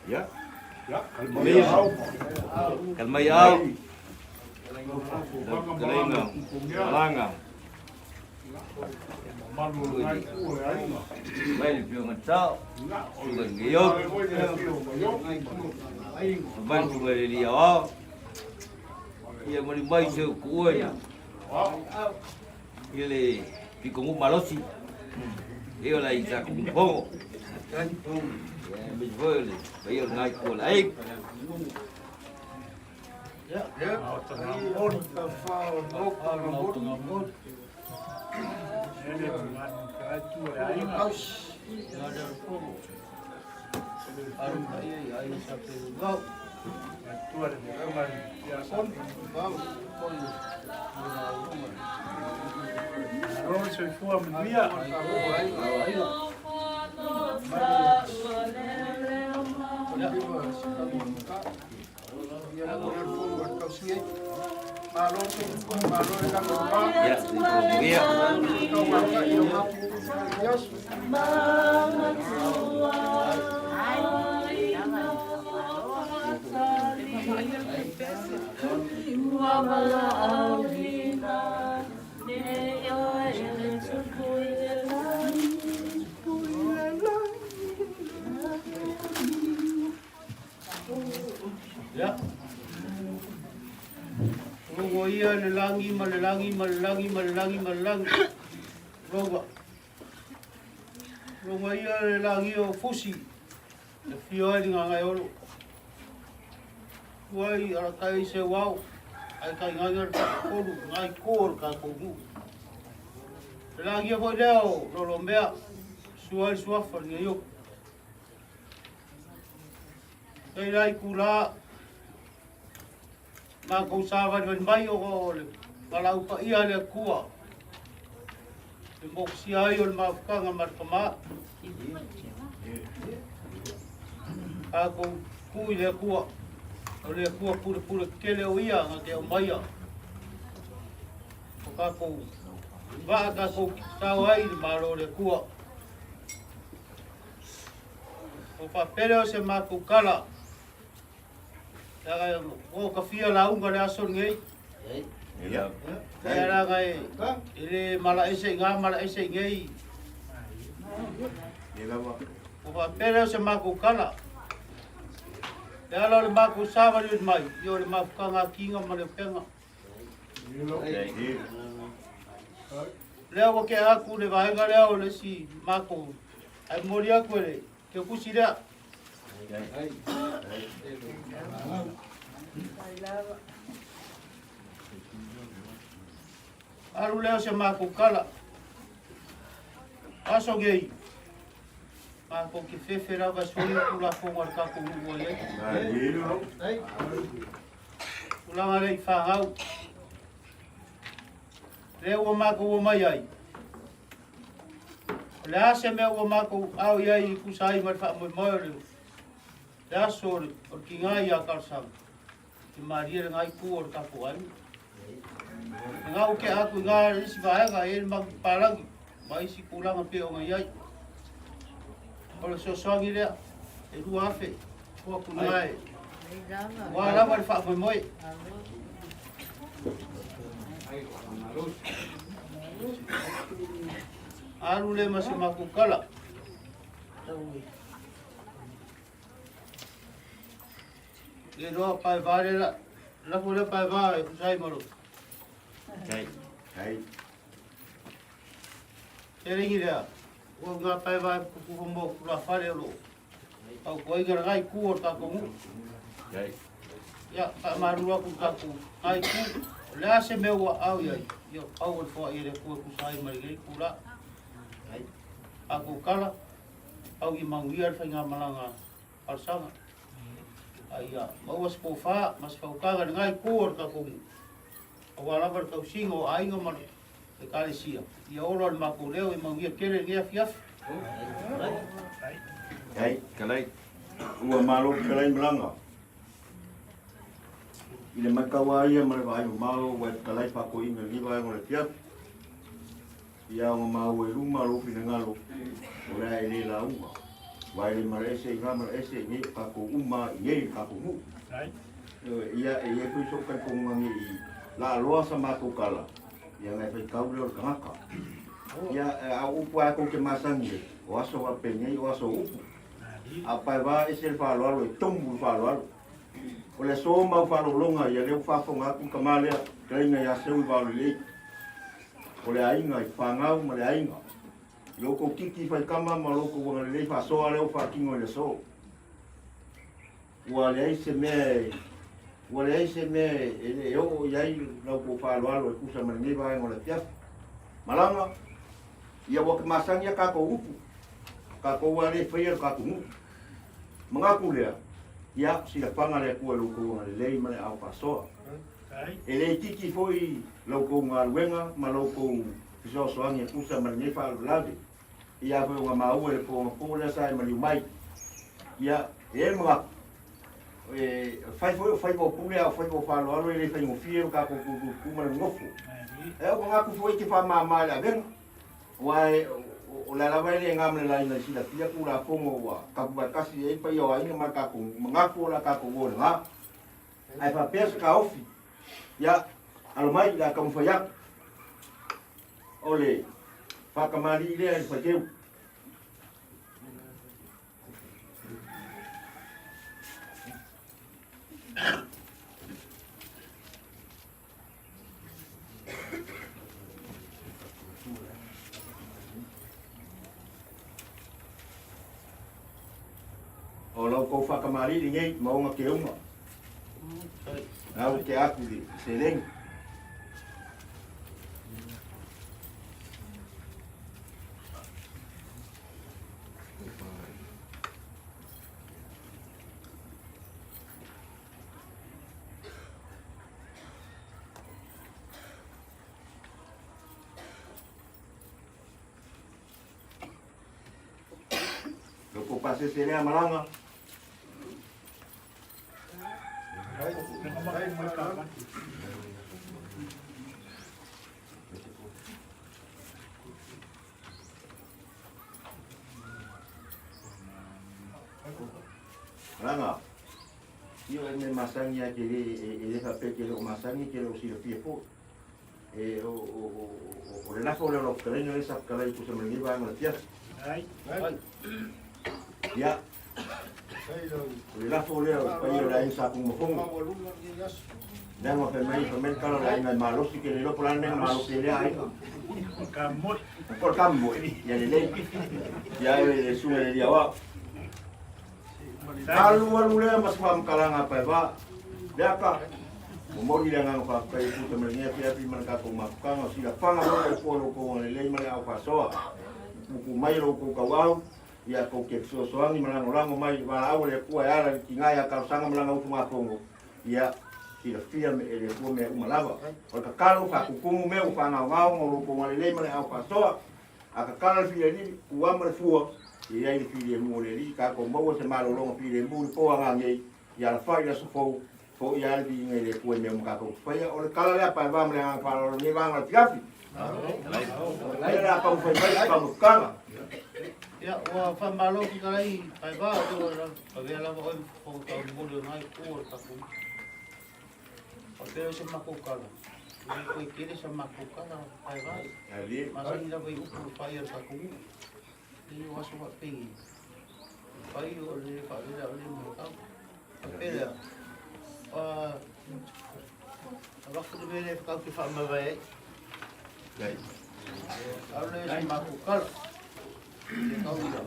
Ia. Kalmai au. Kalaiga. Malaga. Mai le fioga tao. Suga ngeio. Mai le suga le lia ao. Ia mali mai se kuua ia. Ia le pikongu malosi. Ia la i sa kupongo. Ia me foi le. Ia ngai ko la ai. Malo le soifua manuia. Ia, ia. Ia. Logo ia le lagi ma le lagi ma le lagi ma le lagi ma le lagi. Logo. Logo ia le lagi o fusi. Le fio ai ngā ngai olo. Uai ala kai se wau. Ai kai ngai ngai kolu ngai ko ka ko mu. Le lagi foi leo lolo mea. Suai suafa ngai yo. Kei lai kula makou savalivali mai o le valaau paia le Atua le mokusia ai o le mafukaga ma le kamā. Tatou tu i le Atua, o le Atua pulepule tetele o ia na te aumaia o tatou vaa tatou sao ai i le Malo o le Atua. O faapele o se matou tala Leaga ua o tafia lauga le aso lenei. Ia. Ia leaga e le malaese i gā malaese i nei. Ia lava. Ua faapea lea o se matou tala. Le ala o le matou savalivali mai, ia o le mafutaga a kiga ma le upega. Lea ua tea atu le vaega lea o le isi matou, ae momoli atu e le Teukusi lea. Alu lea o se matou tala. Aso nei, matou te fefe lava e soli le Tulafono a le tatou nuu ua i ai. Tulaga lea i fanau. Lea ua matou omai ai, O le a se mea ua matou ao i ai i tusa ai ma le faamoemoe o le aso o le tiga iā Talosaga, e malie lena itu o le tatou aiga. Lena ua tea atu i ina le isi vaega e i ai le matou papalagi ma isi tulaga pei ona i ai. O le fesoasoani lea, e 2,000 tuu atu i ina e aua lava le faamoemoe. Alu lea ma se matou tala. Le loa pae vā le la, lafo lea pae vā e tusa ai ma lo. Kai. Kai. Te ringi lea, ua ngā pae vā e kukuha mo kula whare o lo. Au ko ai gara ngai ku o tātou nuu. Kai. Ia, faamalu atu i tatou ngai ku, o le a se mea ua ao i ai, ia pau o le foai e le Atua e tusa ai ma lenei tulaga. Tatou tala. Au ia manuia le faigamalaga a le saga. A ia maua se tofa ma se faautaga i lena itu o le tatou nuu, aua lava le tausiga o aiga ma le Ekalesia. Ia ola le matou leo, ia manuia tele lenei afiafi. Ai, kalai. Ua malo fetalai malaga. I le matau a ia ma le vaai mamao ua e fetalai faakoiina i lenei vaega o le afiafi. Ia ona maua i luma lou finagalo, o le a e le lauga. Aua e le malaese i na malaese i nei, o tatou uma i nei i le tatou nuu. Ia, e i ai foi sou talitonuga ne i laaloa sa matou tala, ia ona e faitau lea o le tagata. Ia, a o upu lava tou te masani ai, o aso faapenei, o aso upu. A paeva ese le faaaloalo e tomu le faaaloalo. O le aso ma au faalogologa ia lea ua faafofoga atu le tama lea, fetalaiga ia Seu i Vaolelei. O le aiga i Fagau ma le aiga. I lo outou titi faitama ma lo outou agalelei faasoa lea ua faatino i le aso. Ua leai se mea ua leai se mea e le oo i ai la outou faaaloalo e tusa ma lenei vaega o le afiafi. Malaga, ia ua masani a tatou upu, tatou lava lea e faia le tatou nuu. Manatu lea, ia silafaga le Atua i lo outou agalelei ma le aao faasoa. E le itiiti foi la outou galuega ma la outou fesoasoani e tusa ma lenei faalavelave. Ia foi ona maua i le po anapo lea sa e maliu mai. Ia, e i ai le manatu, e fai foi o faiva o pule a o faiva o faaaloalo e le faigofie lo tatou tututu ma le nonofo. E o manatu foi e te faamama i le avega. Aua o le a lava e le na ma le laina i silafia Tulafono ua tapuvaetasi i ai le paia o aiga ma le tatou manatu o le a tatou o i lena. Ae faapea se taofi, ia, alo mai o le a taumafai atu. O le faatamalii lea i le faiteu. O lau kou faatamalii lenei ma ona keuga. Au te aku i seleni. Loko pasese lea malaga. Malaga. Ia o mea masani a ke le e le faapea ke le o masani ke le o silafia foi. E o o o o le lafo lea o lau fetalaiga lea sa fetalai tusa ma lenei vaega o le afiafi. Ia, o le lafo lea o le paia o le aiga Sa Tunumafono. Leaga fai mai, fai mai le tala o le aiga e malosi ke le iloa po o le a le mea na malosi ai lea aiga. O le kamoi. Ia lelei. Ia e le susuga i le alii aoao. Alu alu lea ma se faamatalaga a Paeva. Leaka, momoli le agaga faafetai e tusa ma lenei afiafi ma le tatou mafutaga o silafaga foi le Atua i lo outou agalelei ma le aao faasoa. Tuutuu mai e lo outou tauau, ia tou te fesoasoani ma lagolago mai i le valaau a le Atua e ala i le tina ia talosaga ma lana usugafono, ia silafia e le Atua mea uma lava. O le tatalo, faatutumu mea ua faagaogao ona o lo outou agalelei ma le aao faasoa. A tatala le filialii, tuama le fua, ia i ai le filemu o le Alii, tatou maua se malologa filemu i le po aga nei, ia alafai i le aso fou, foia ai le viiga i le Atua i mea uma tatou te faia. O le tala lea a Paeva ma le agaga faaaloalo i lenei vaega o le afiafi. Lea o le a taumafai mai se taumafataga. Ia, ua faamalo fetalai Paeva, o lea ua avea lava oe ma fofoga taumolimoli o lena itu o le tatou Faapea se matou tala, e le toe tele sa matou tala, paevā. Masani lava i upu e fai a le tatou nuu. E o aso faapei, fai o le faavela o le matau. Faapea lea, avatu le mea lea tatou te faamavae ai. Aole se matou tala, le tau ia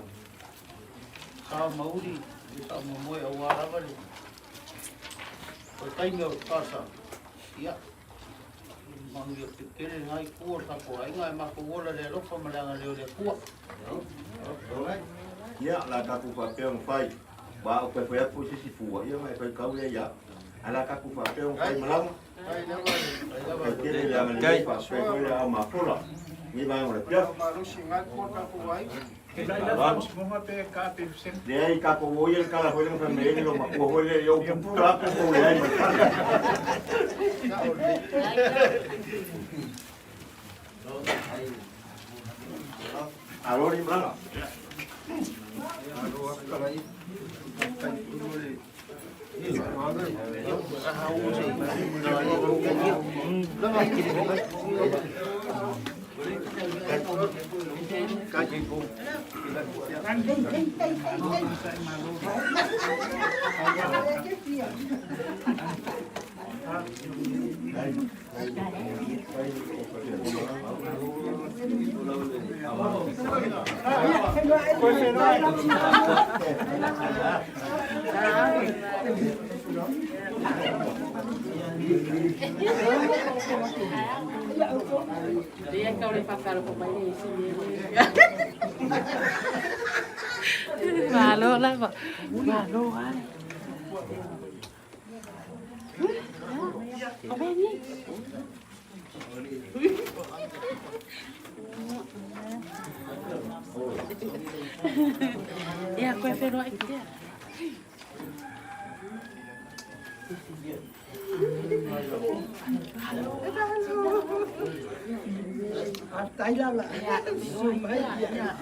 sao mauli, le faamoemoe aua lava le O le taimi o le talosaga, ia, manuia tele lena itu o le tatou aiga, ae matou ola i le alofa ma le agalelei o le Atua. Ia, o le a tatou faapea ona fai, aua a ou toe fai atu foi se isi fua, ia ona e faitau lea ia au. Ae o le a tatou faapea ona fai malaga. Faafetai tele le agalelei, faafetai foi le aao mafola i lenei vaega o le afiafi. Leai, tatou o ia i le tala foi lea na fai mai ai le loomatua foi lea, ia ou pupula atu tou leai ma le fale. Alo ni malaga. Malo lava. Malo ai. Ia, koe whenua i te. Tai lava. Mai. Ia.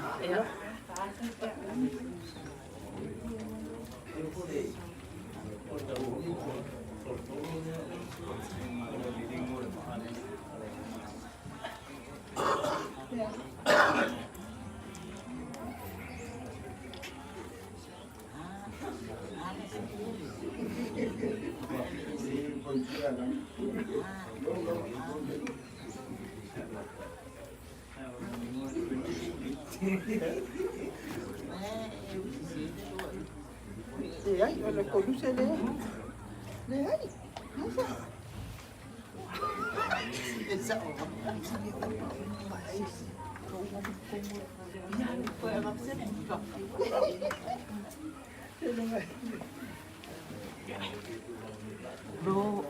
Leai, o le koluse lea. Leai. E sa'o. Ro.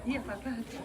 Ia, whakahatu.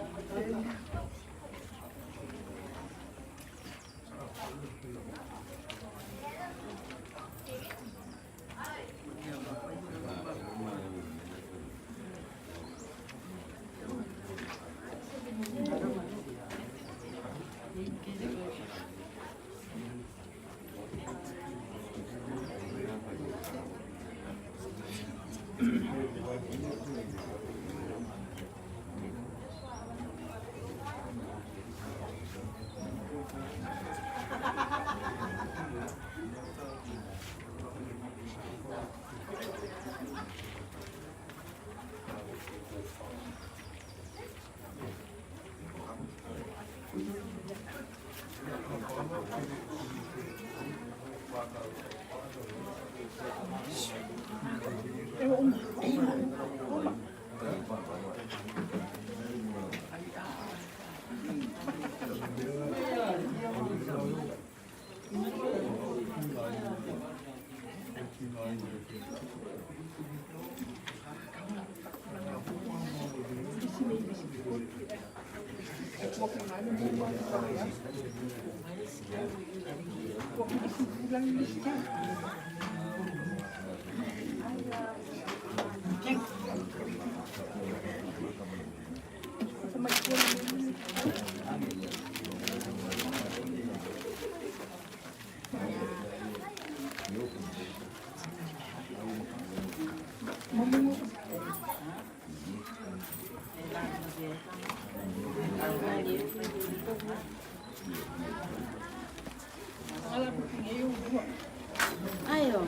Ayo.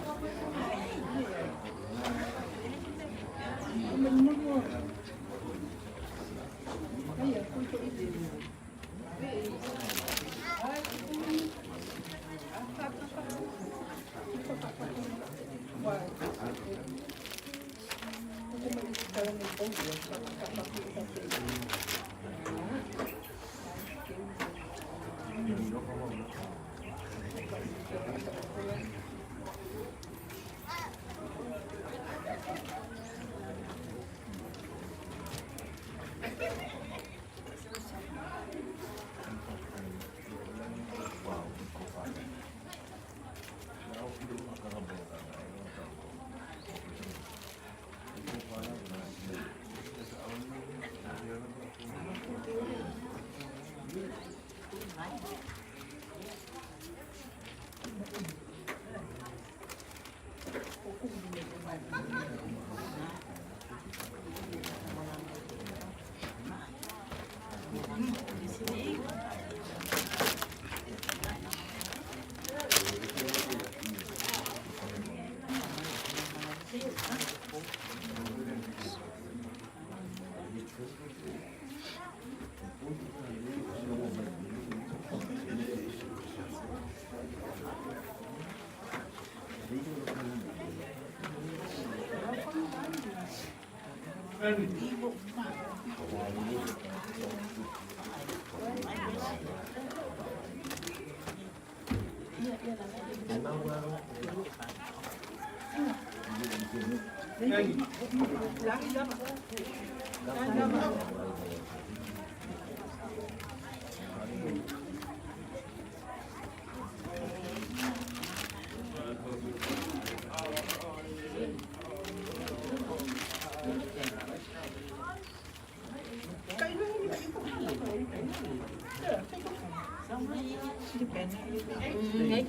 Ngai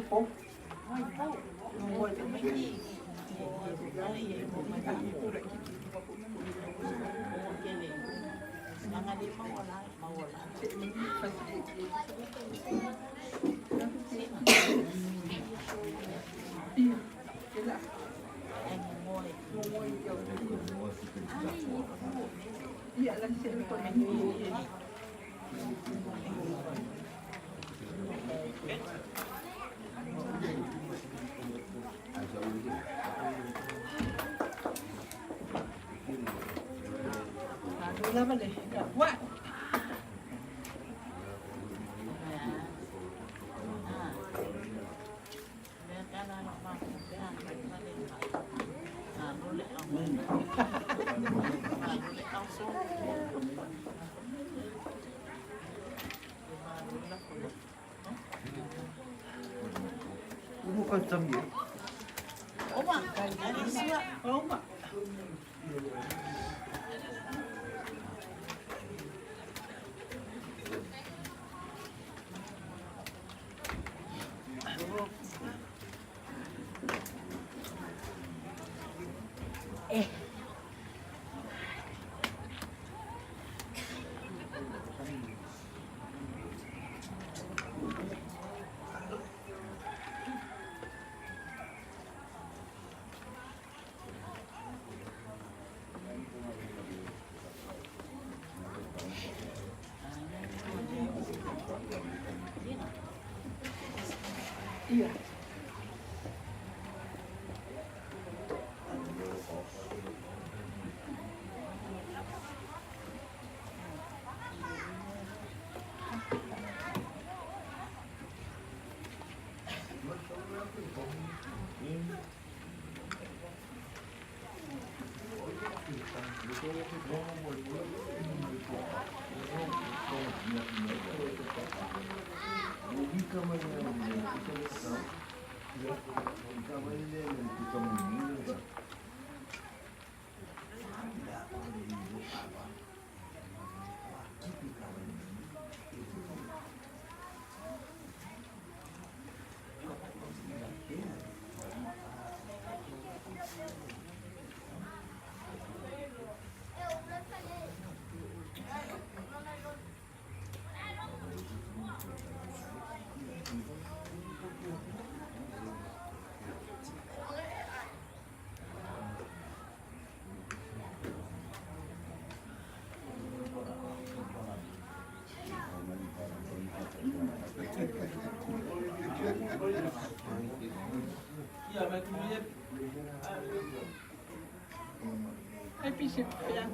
ko. Et puis c'est bien.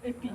Et puis,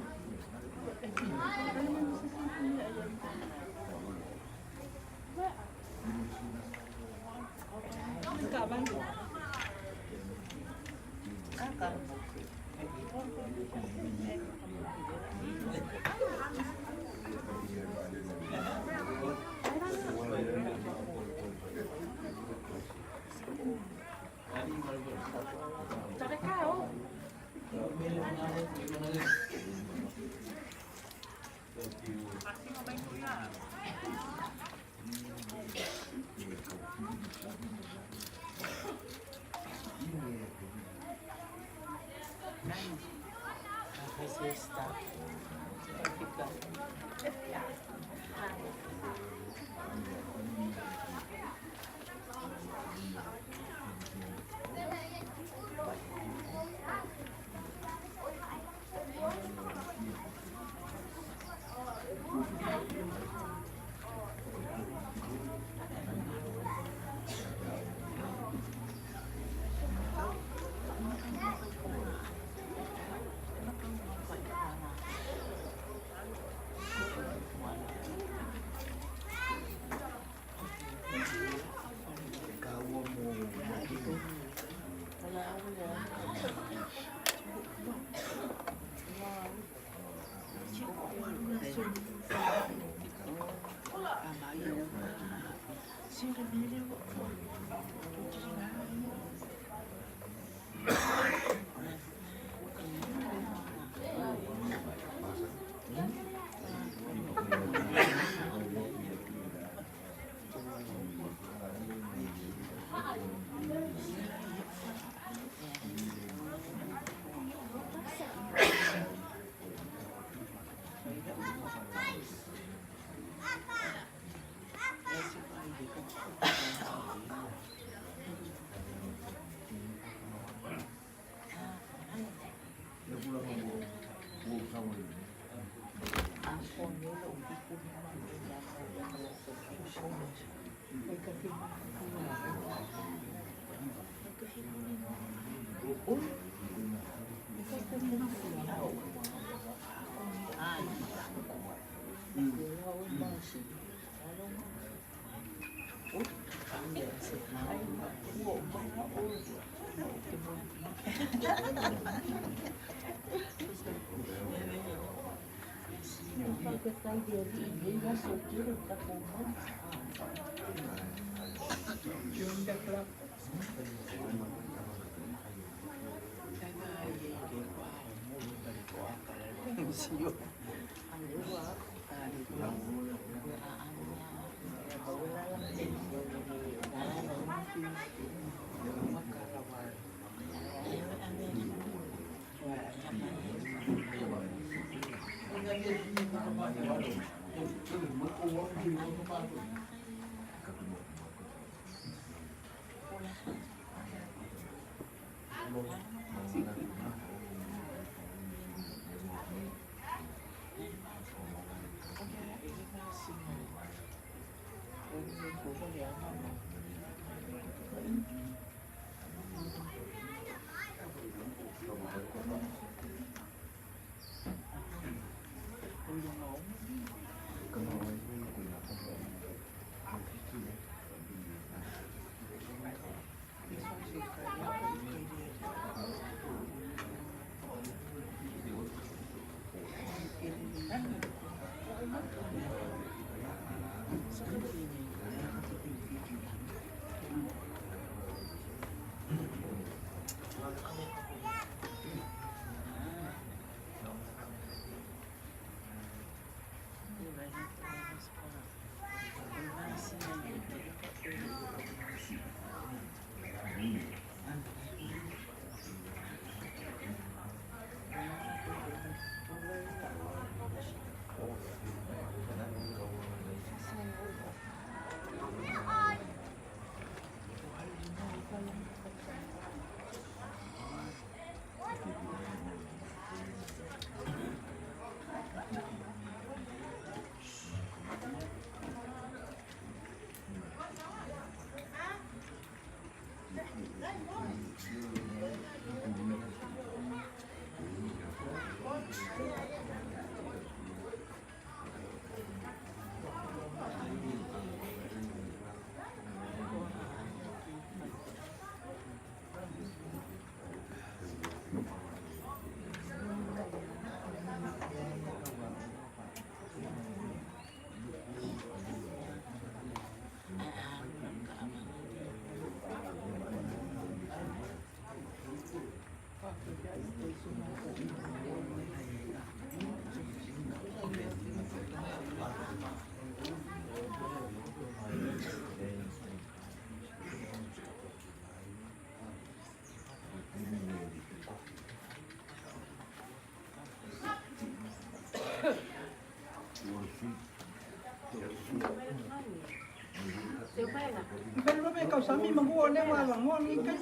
Pero me causa mi mango le wa la ngo ni ka.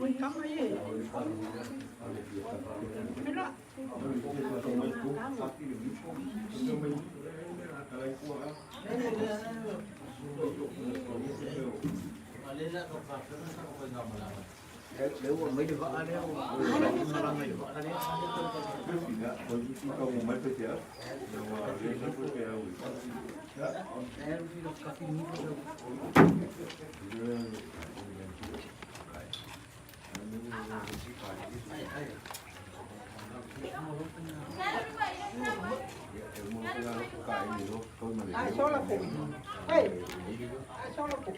Oi kama ye. Pero Ai sola po. Hey. Ai sola po.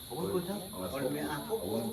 O le mea foi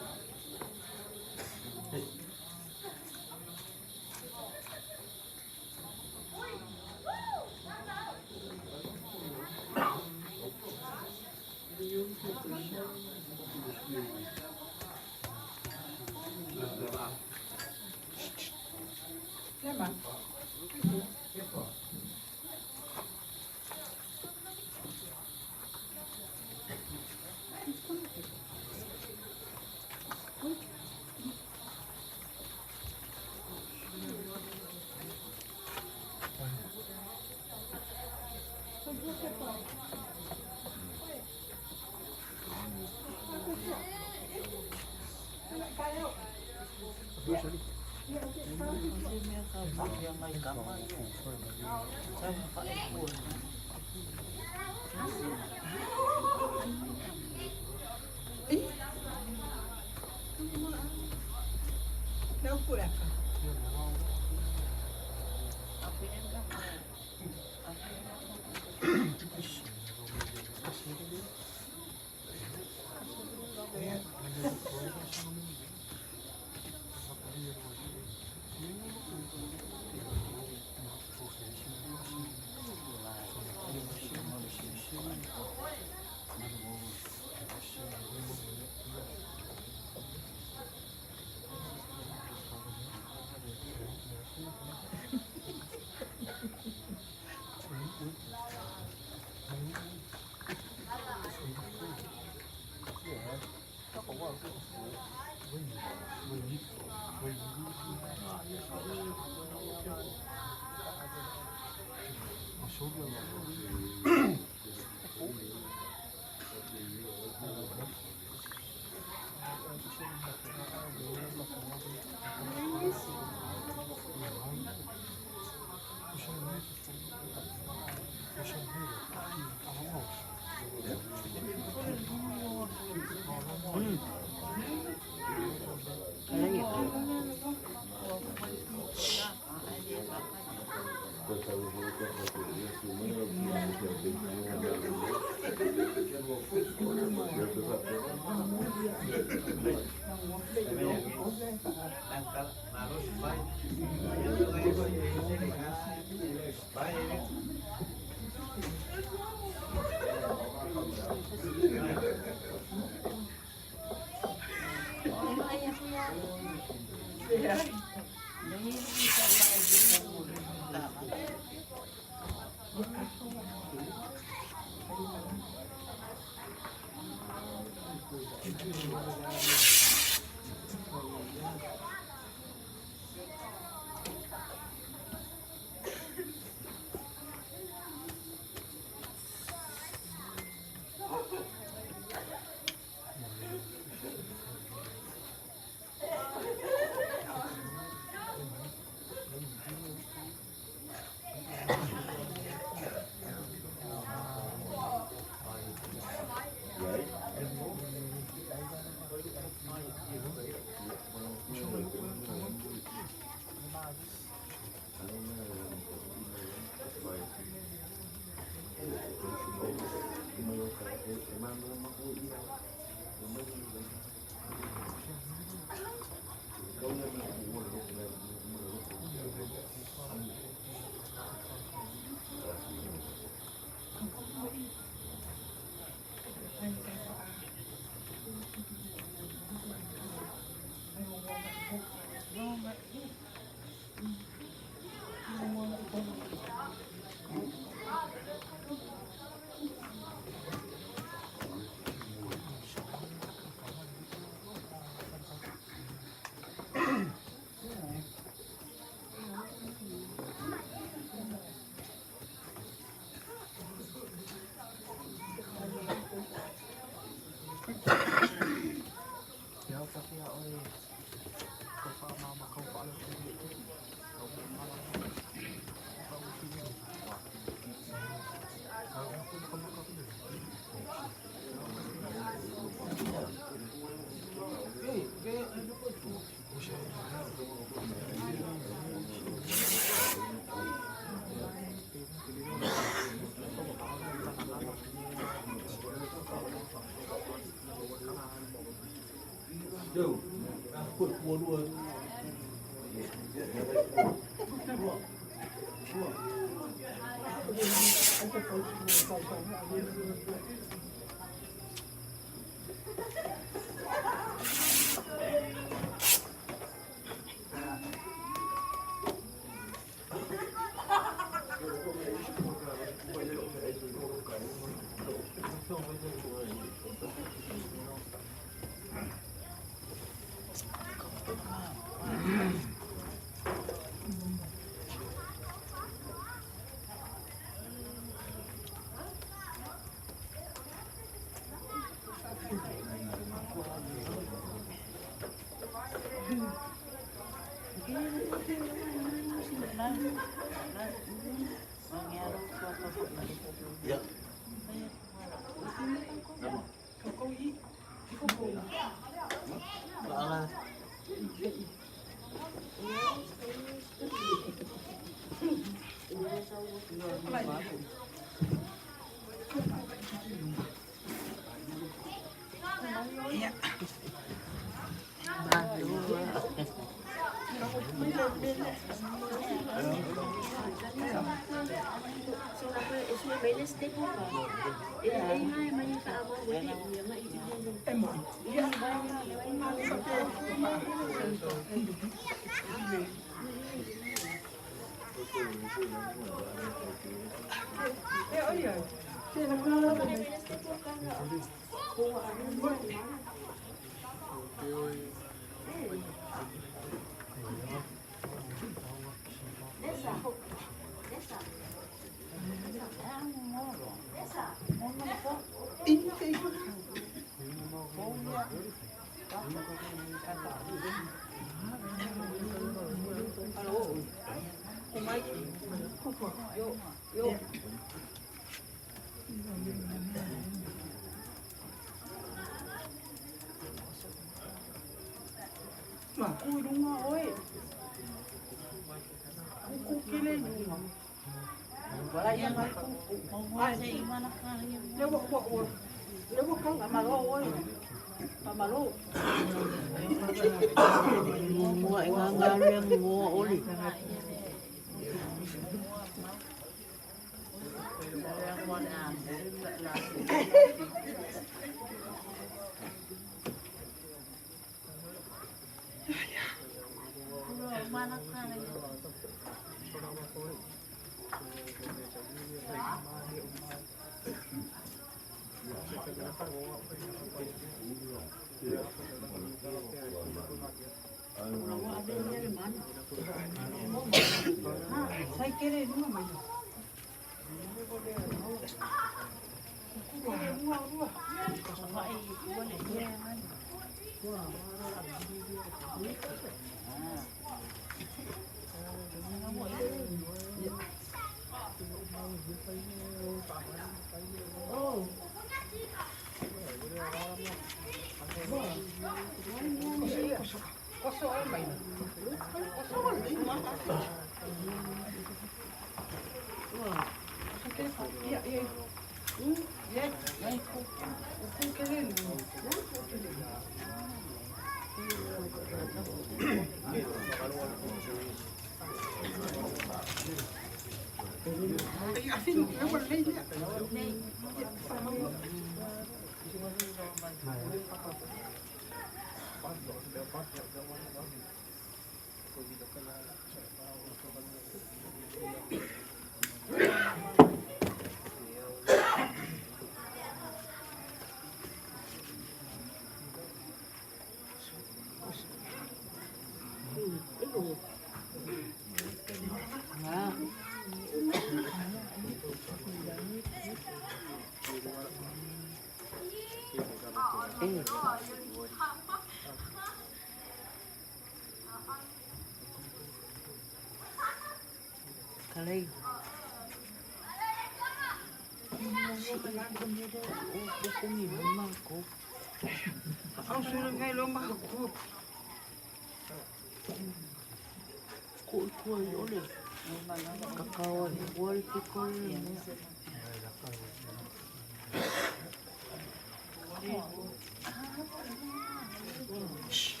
Shh.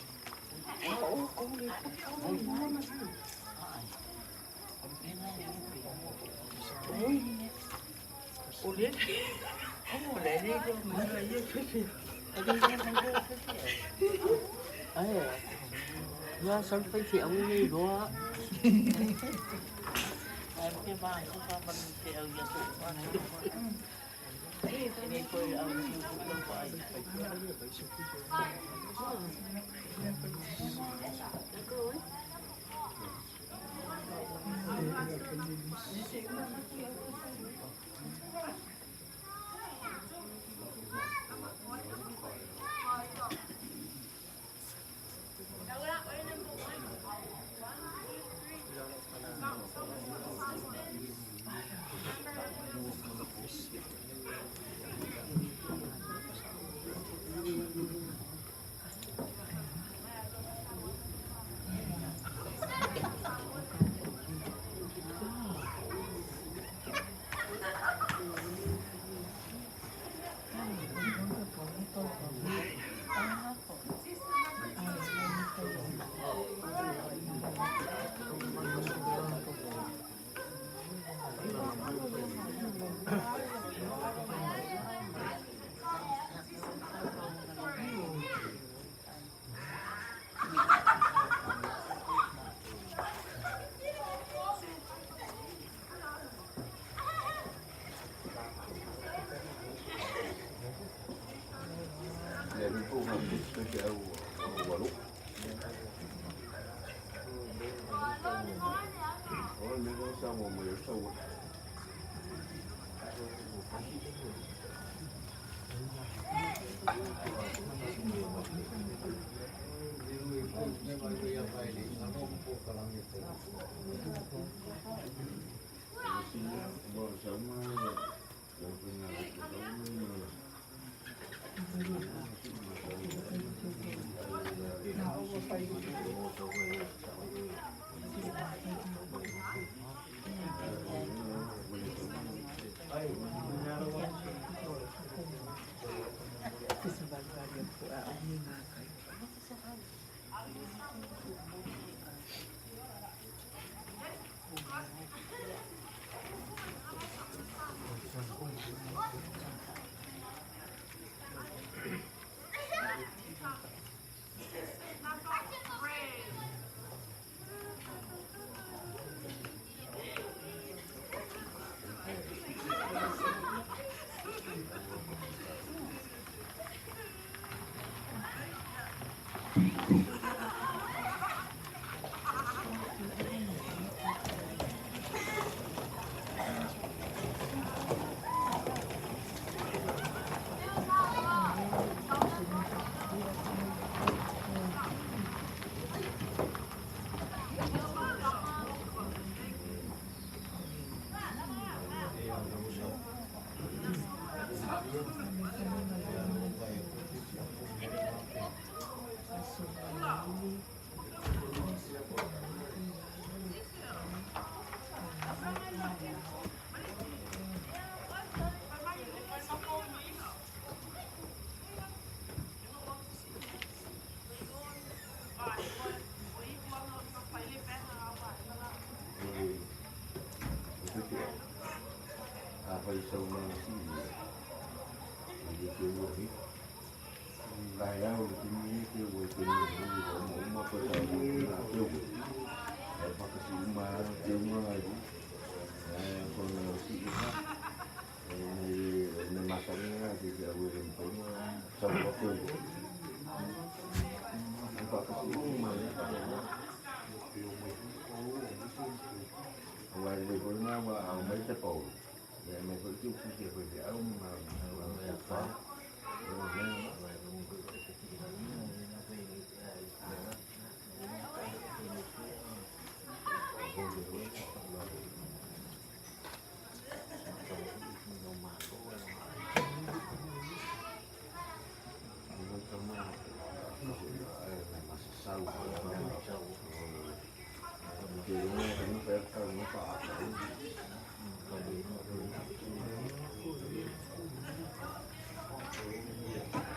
Thank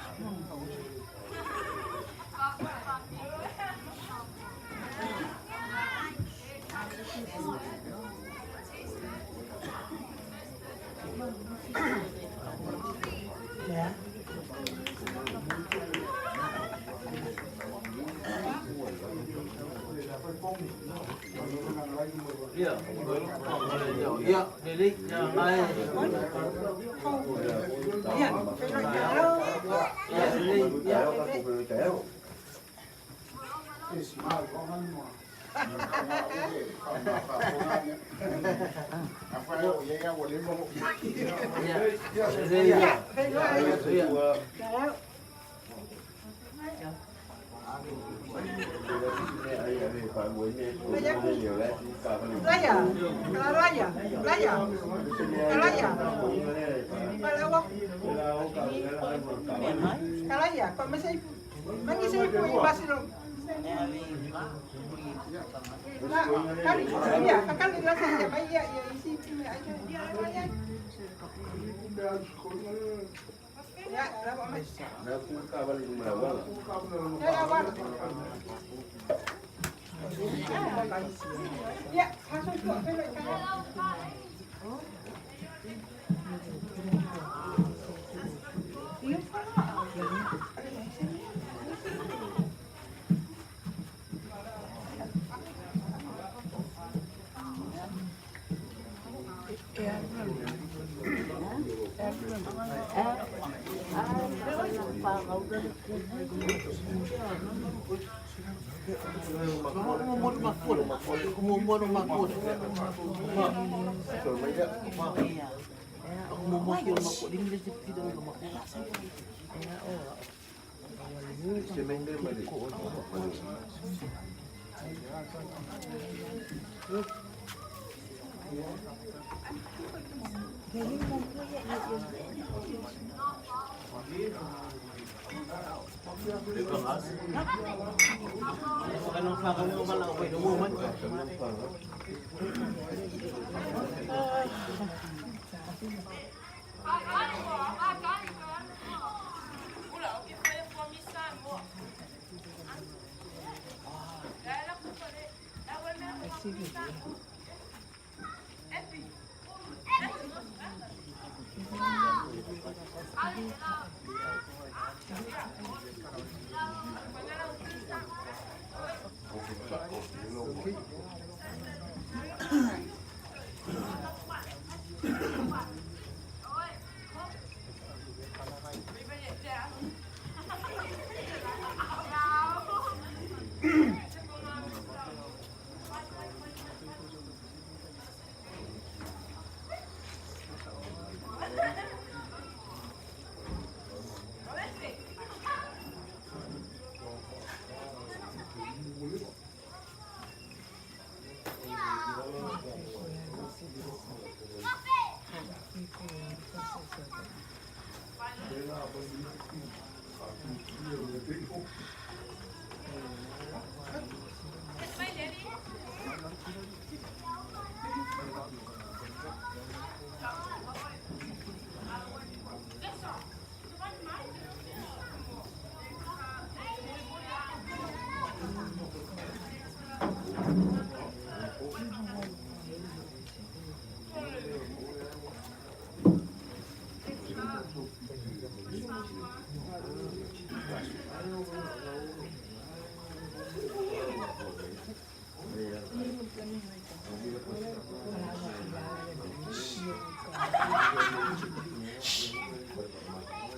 Ia, ia, lelei, ia, mai. Ia, lelei, ia. Raya, raya, raya, raya. Malawa. Kalaya, kok masih mangi saya pun masih Kali, ya, kali rasa ya, ya, ya, isi aja. Ya, ya, Ya,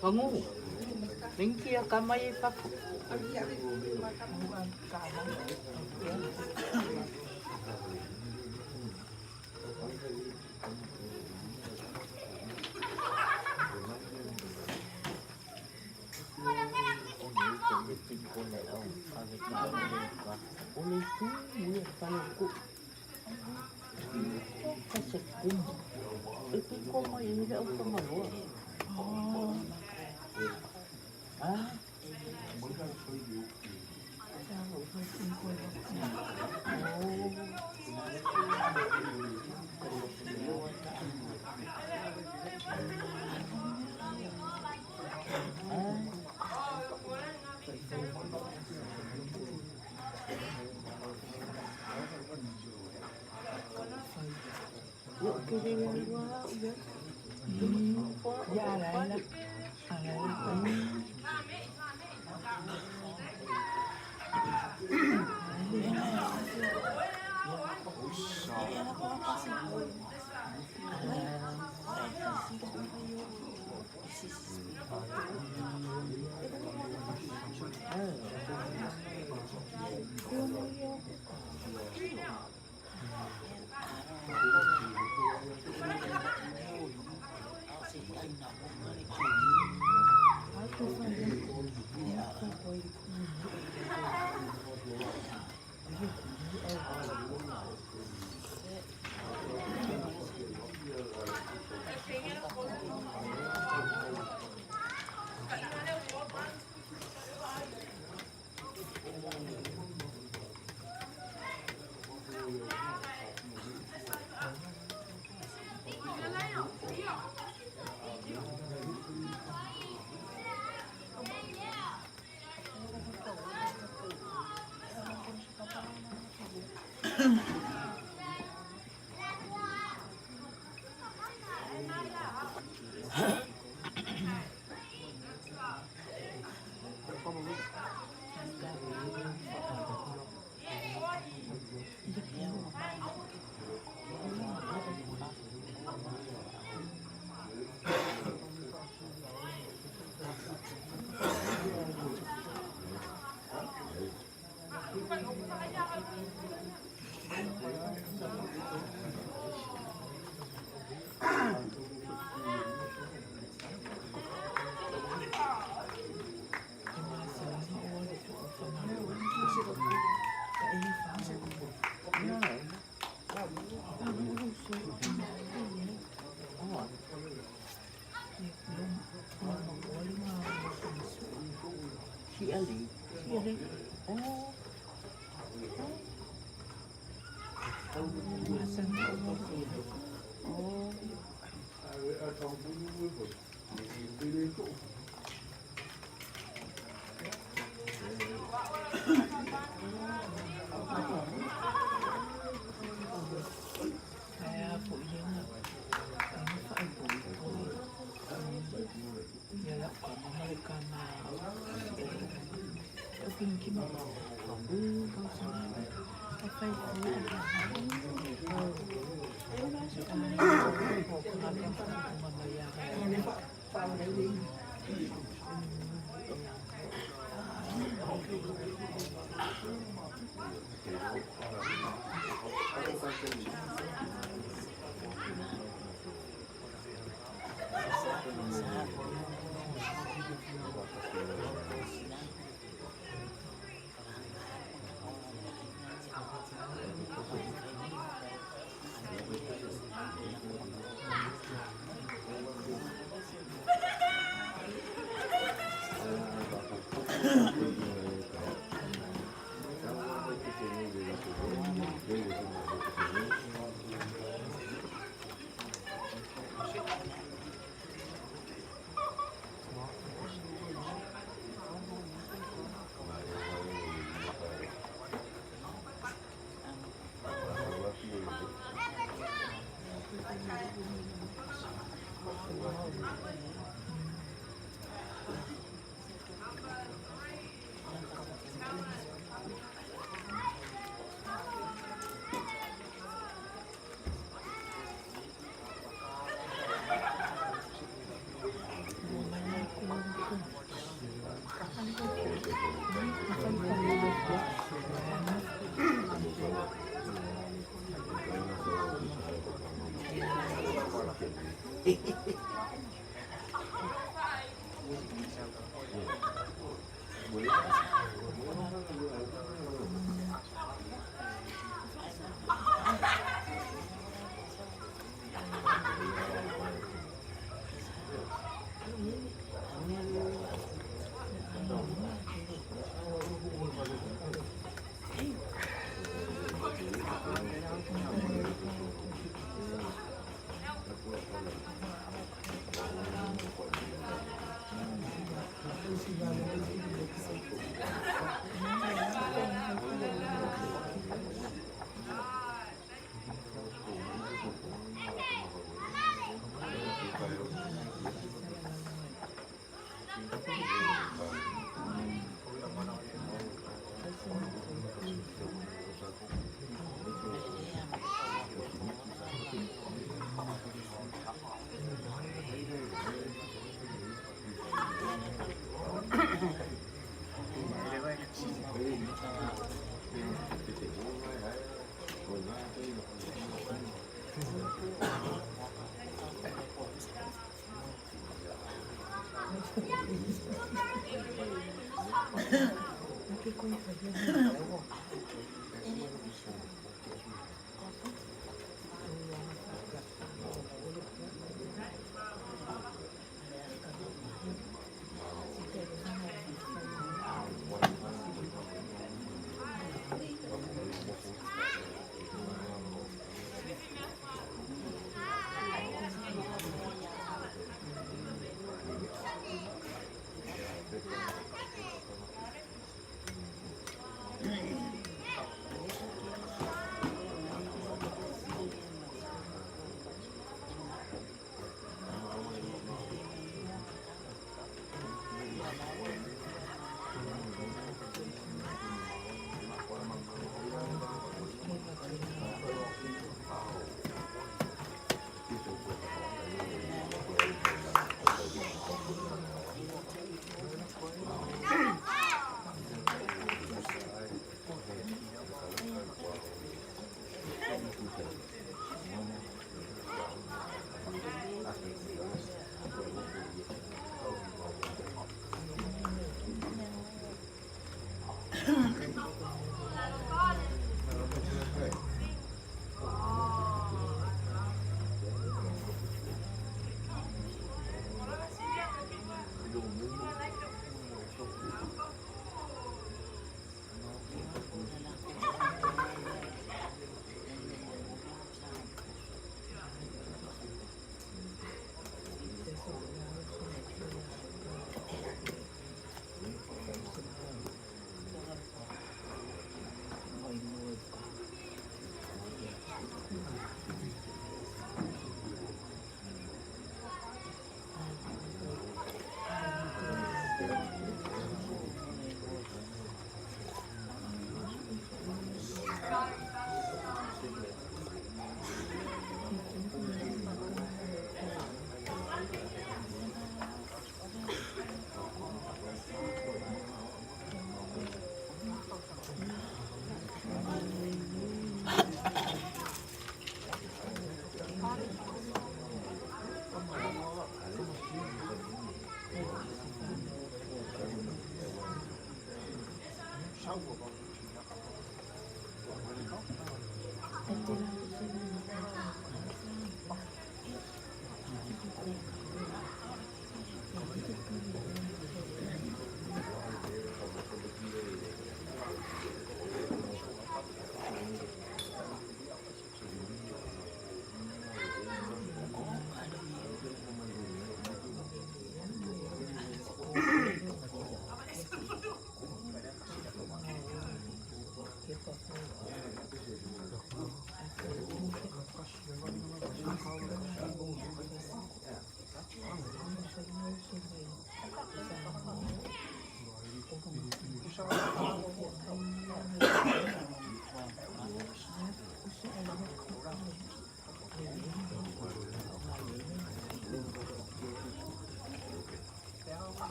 Pangu. Ringki a kamai e papu. O le tu ia whale ku. Ka se kumu. E te koma i le au whangaloa. Ah.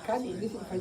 Kali le se fai.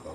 Thank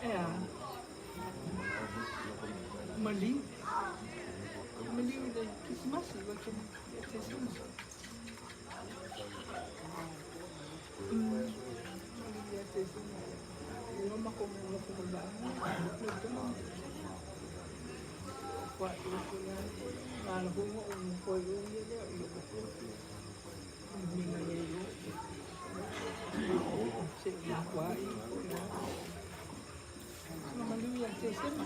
E a maliu. Maliu i le Kerisimasi ua ia Tesema. Maliu ia Tesema. Ua makou nonofo ma le vaega le tama. Ua i ko ia ngā la hunga o mo koe o ia lea i o ko. Minga le o. Se ma kwa i ko ia. Na maliu ia Tesema.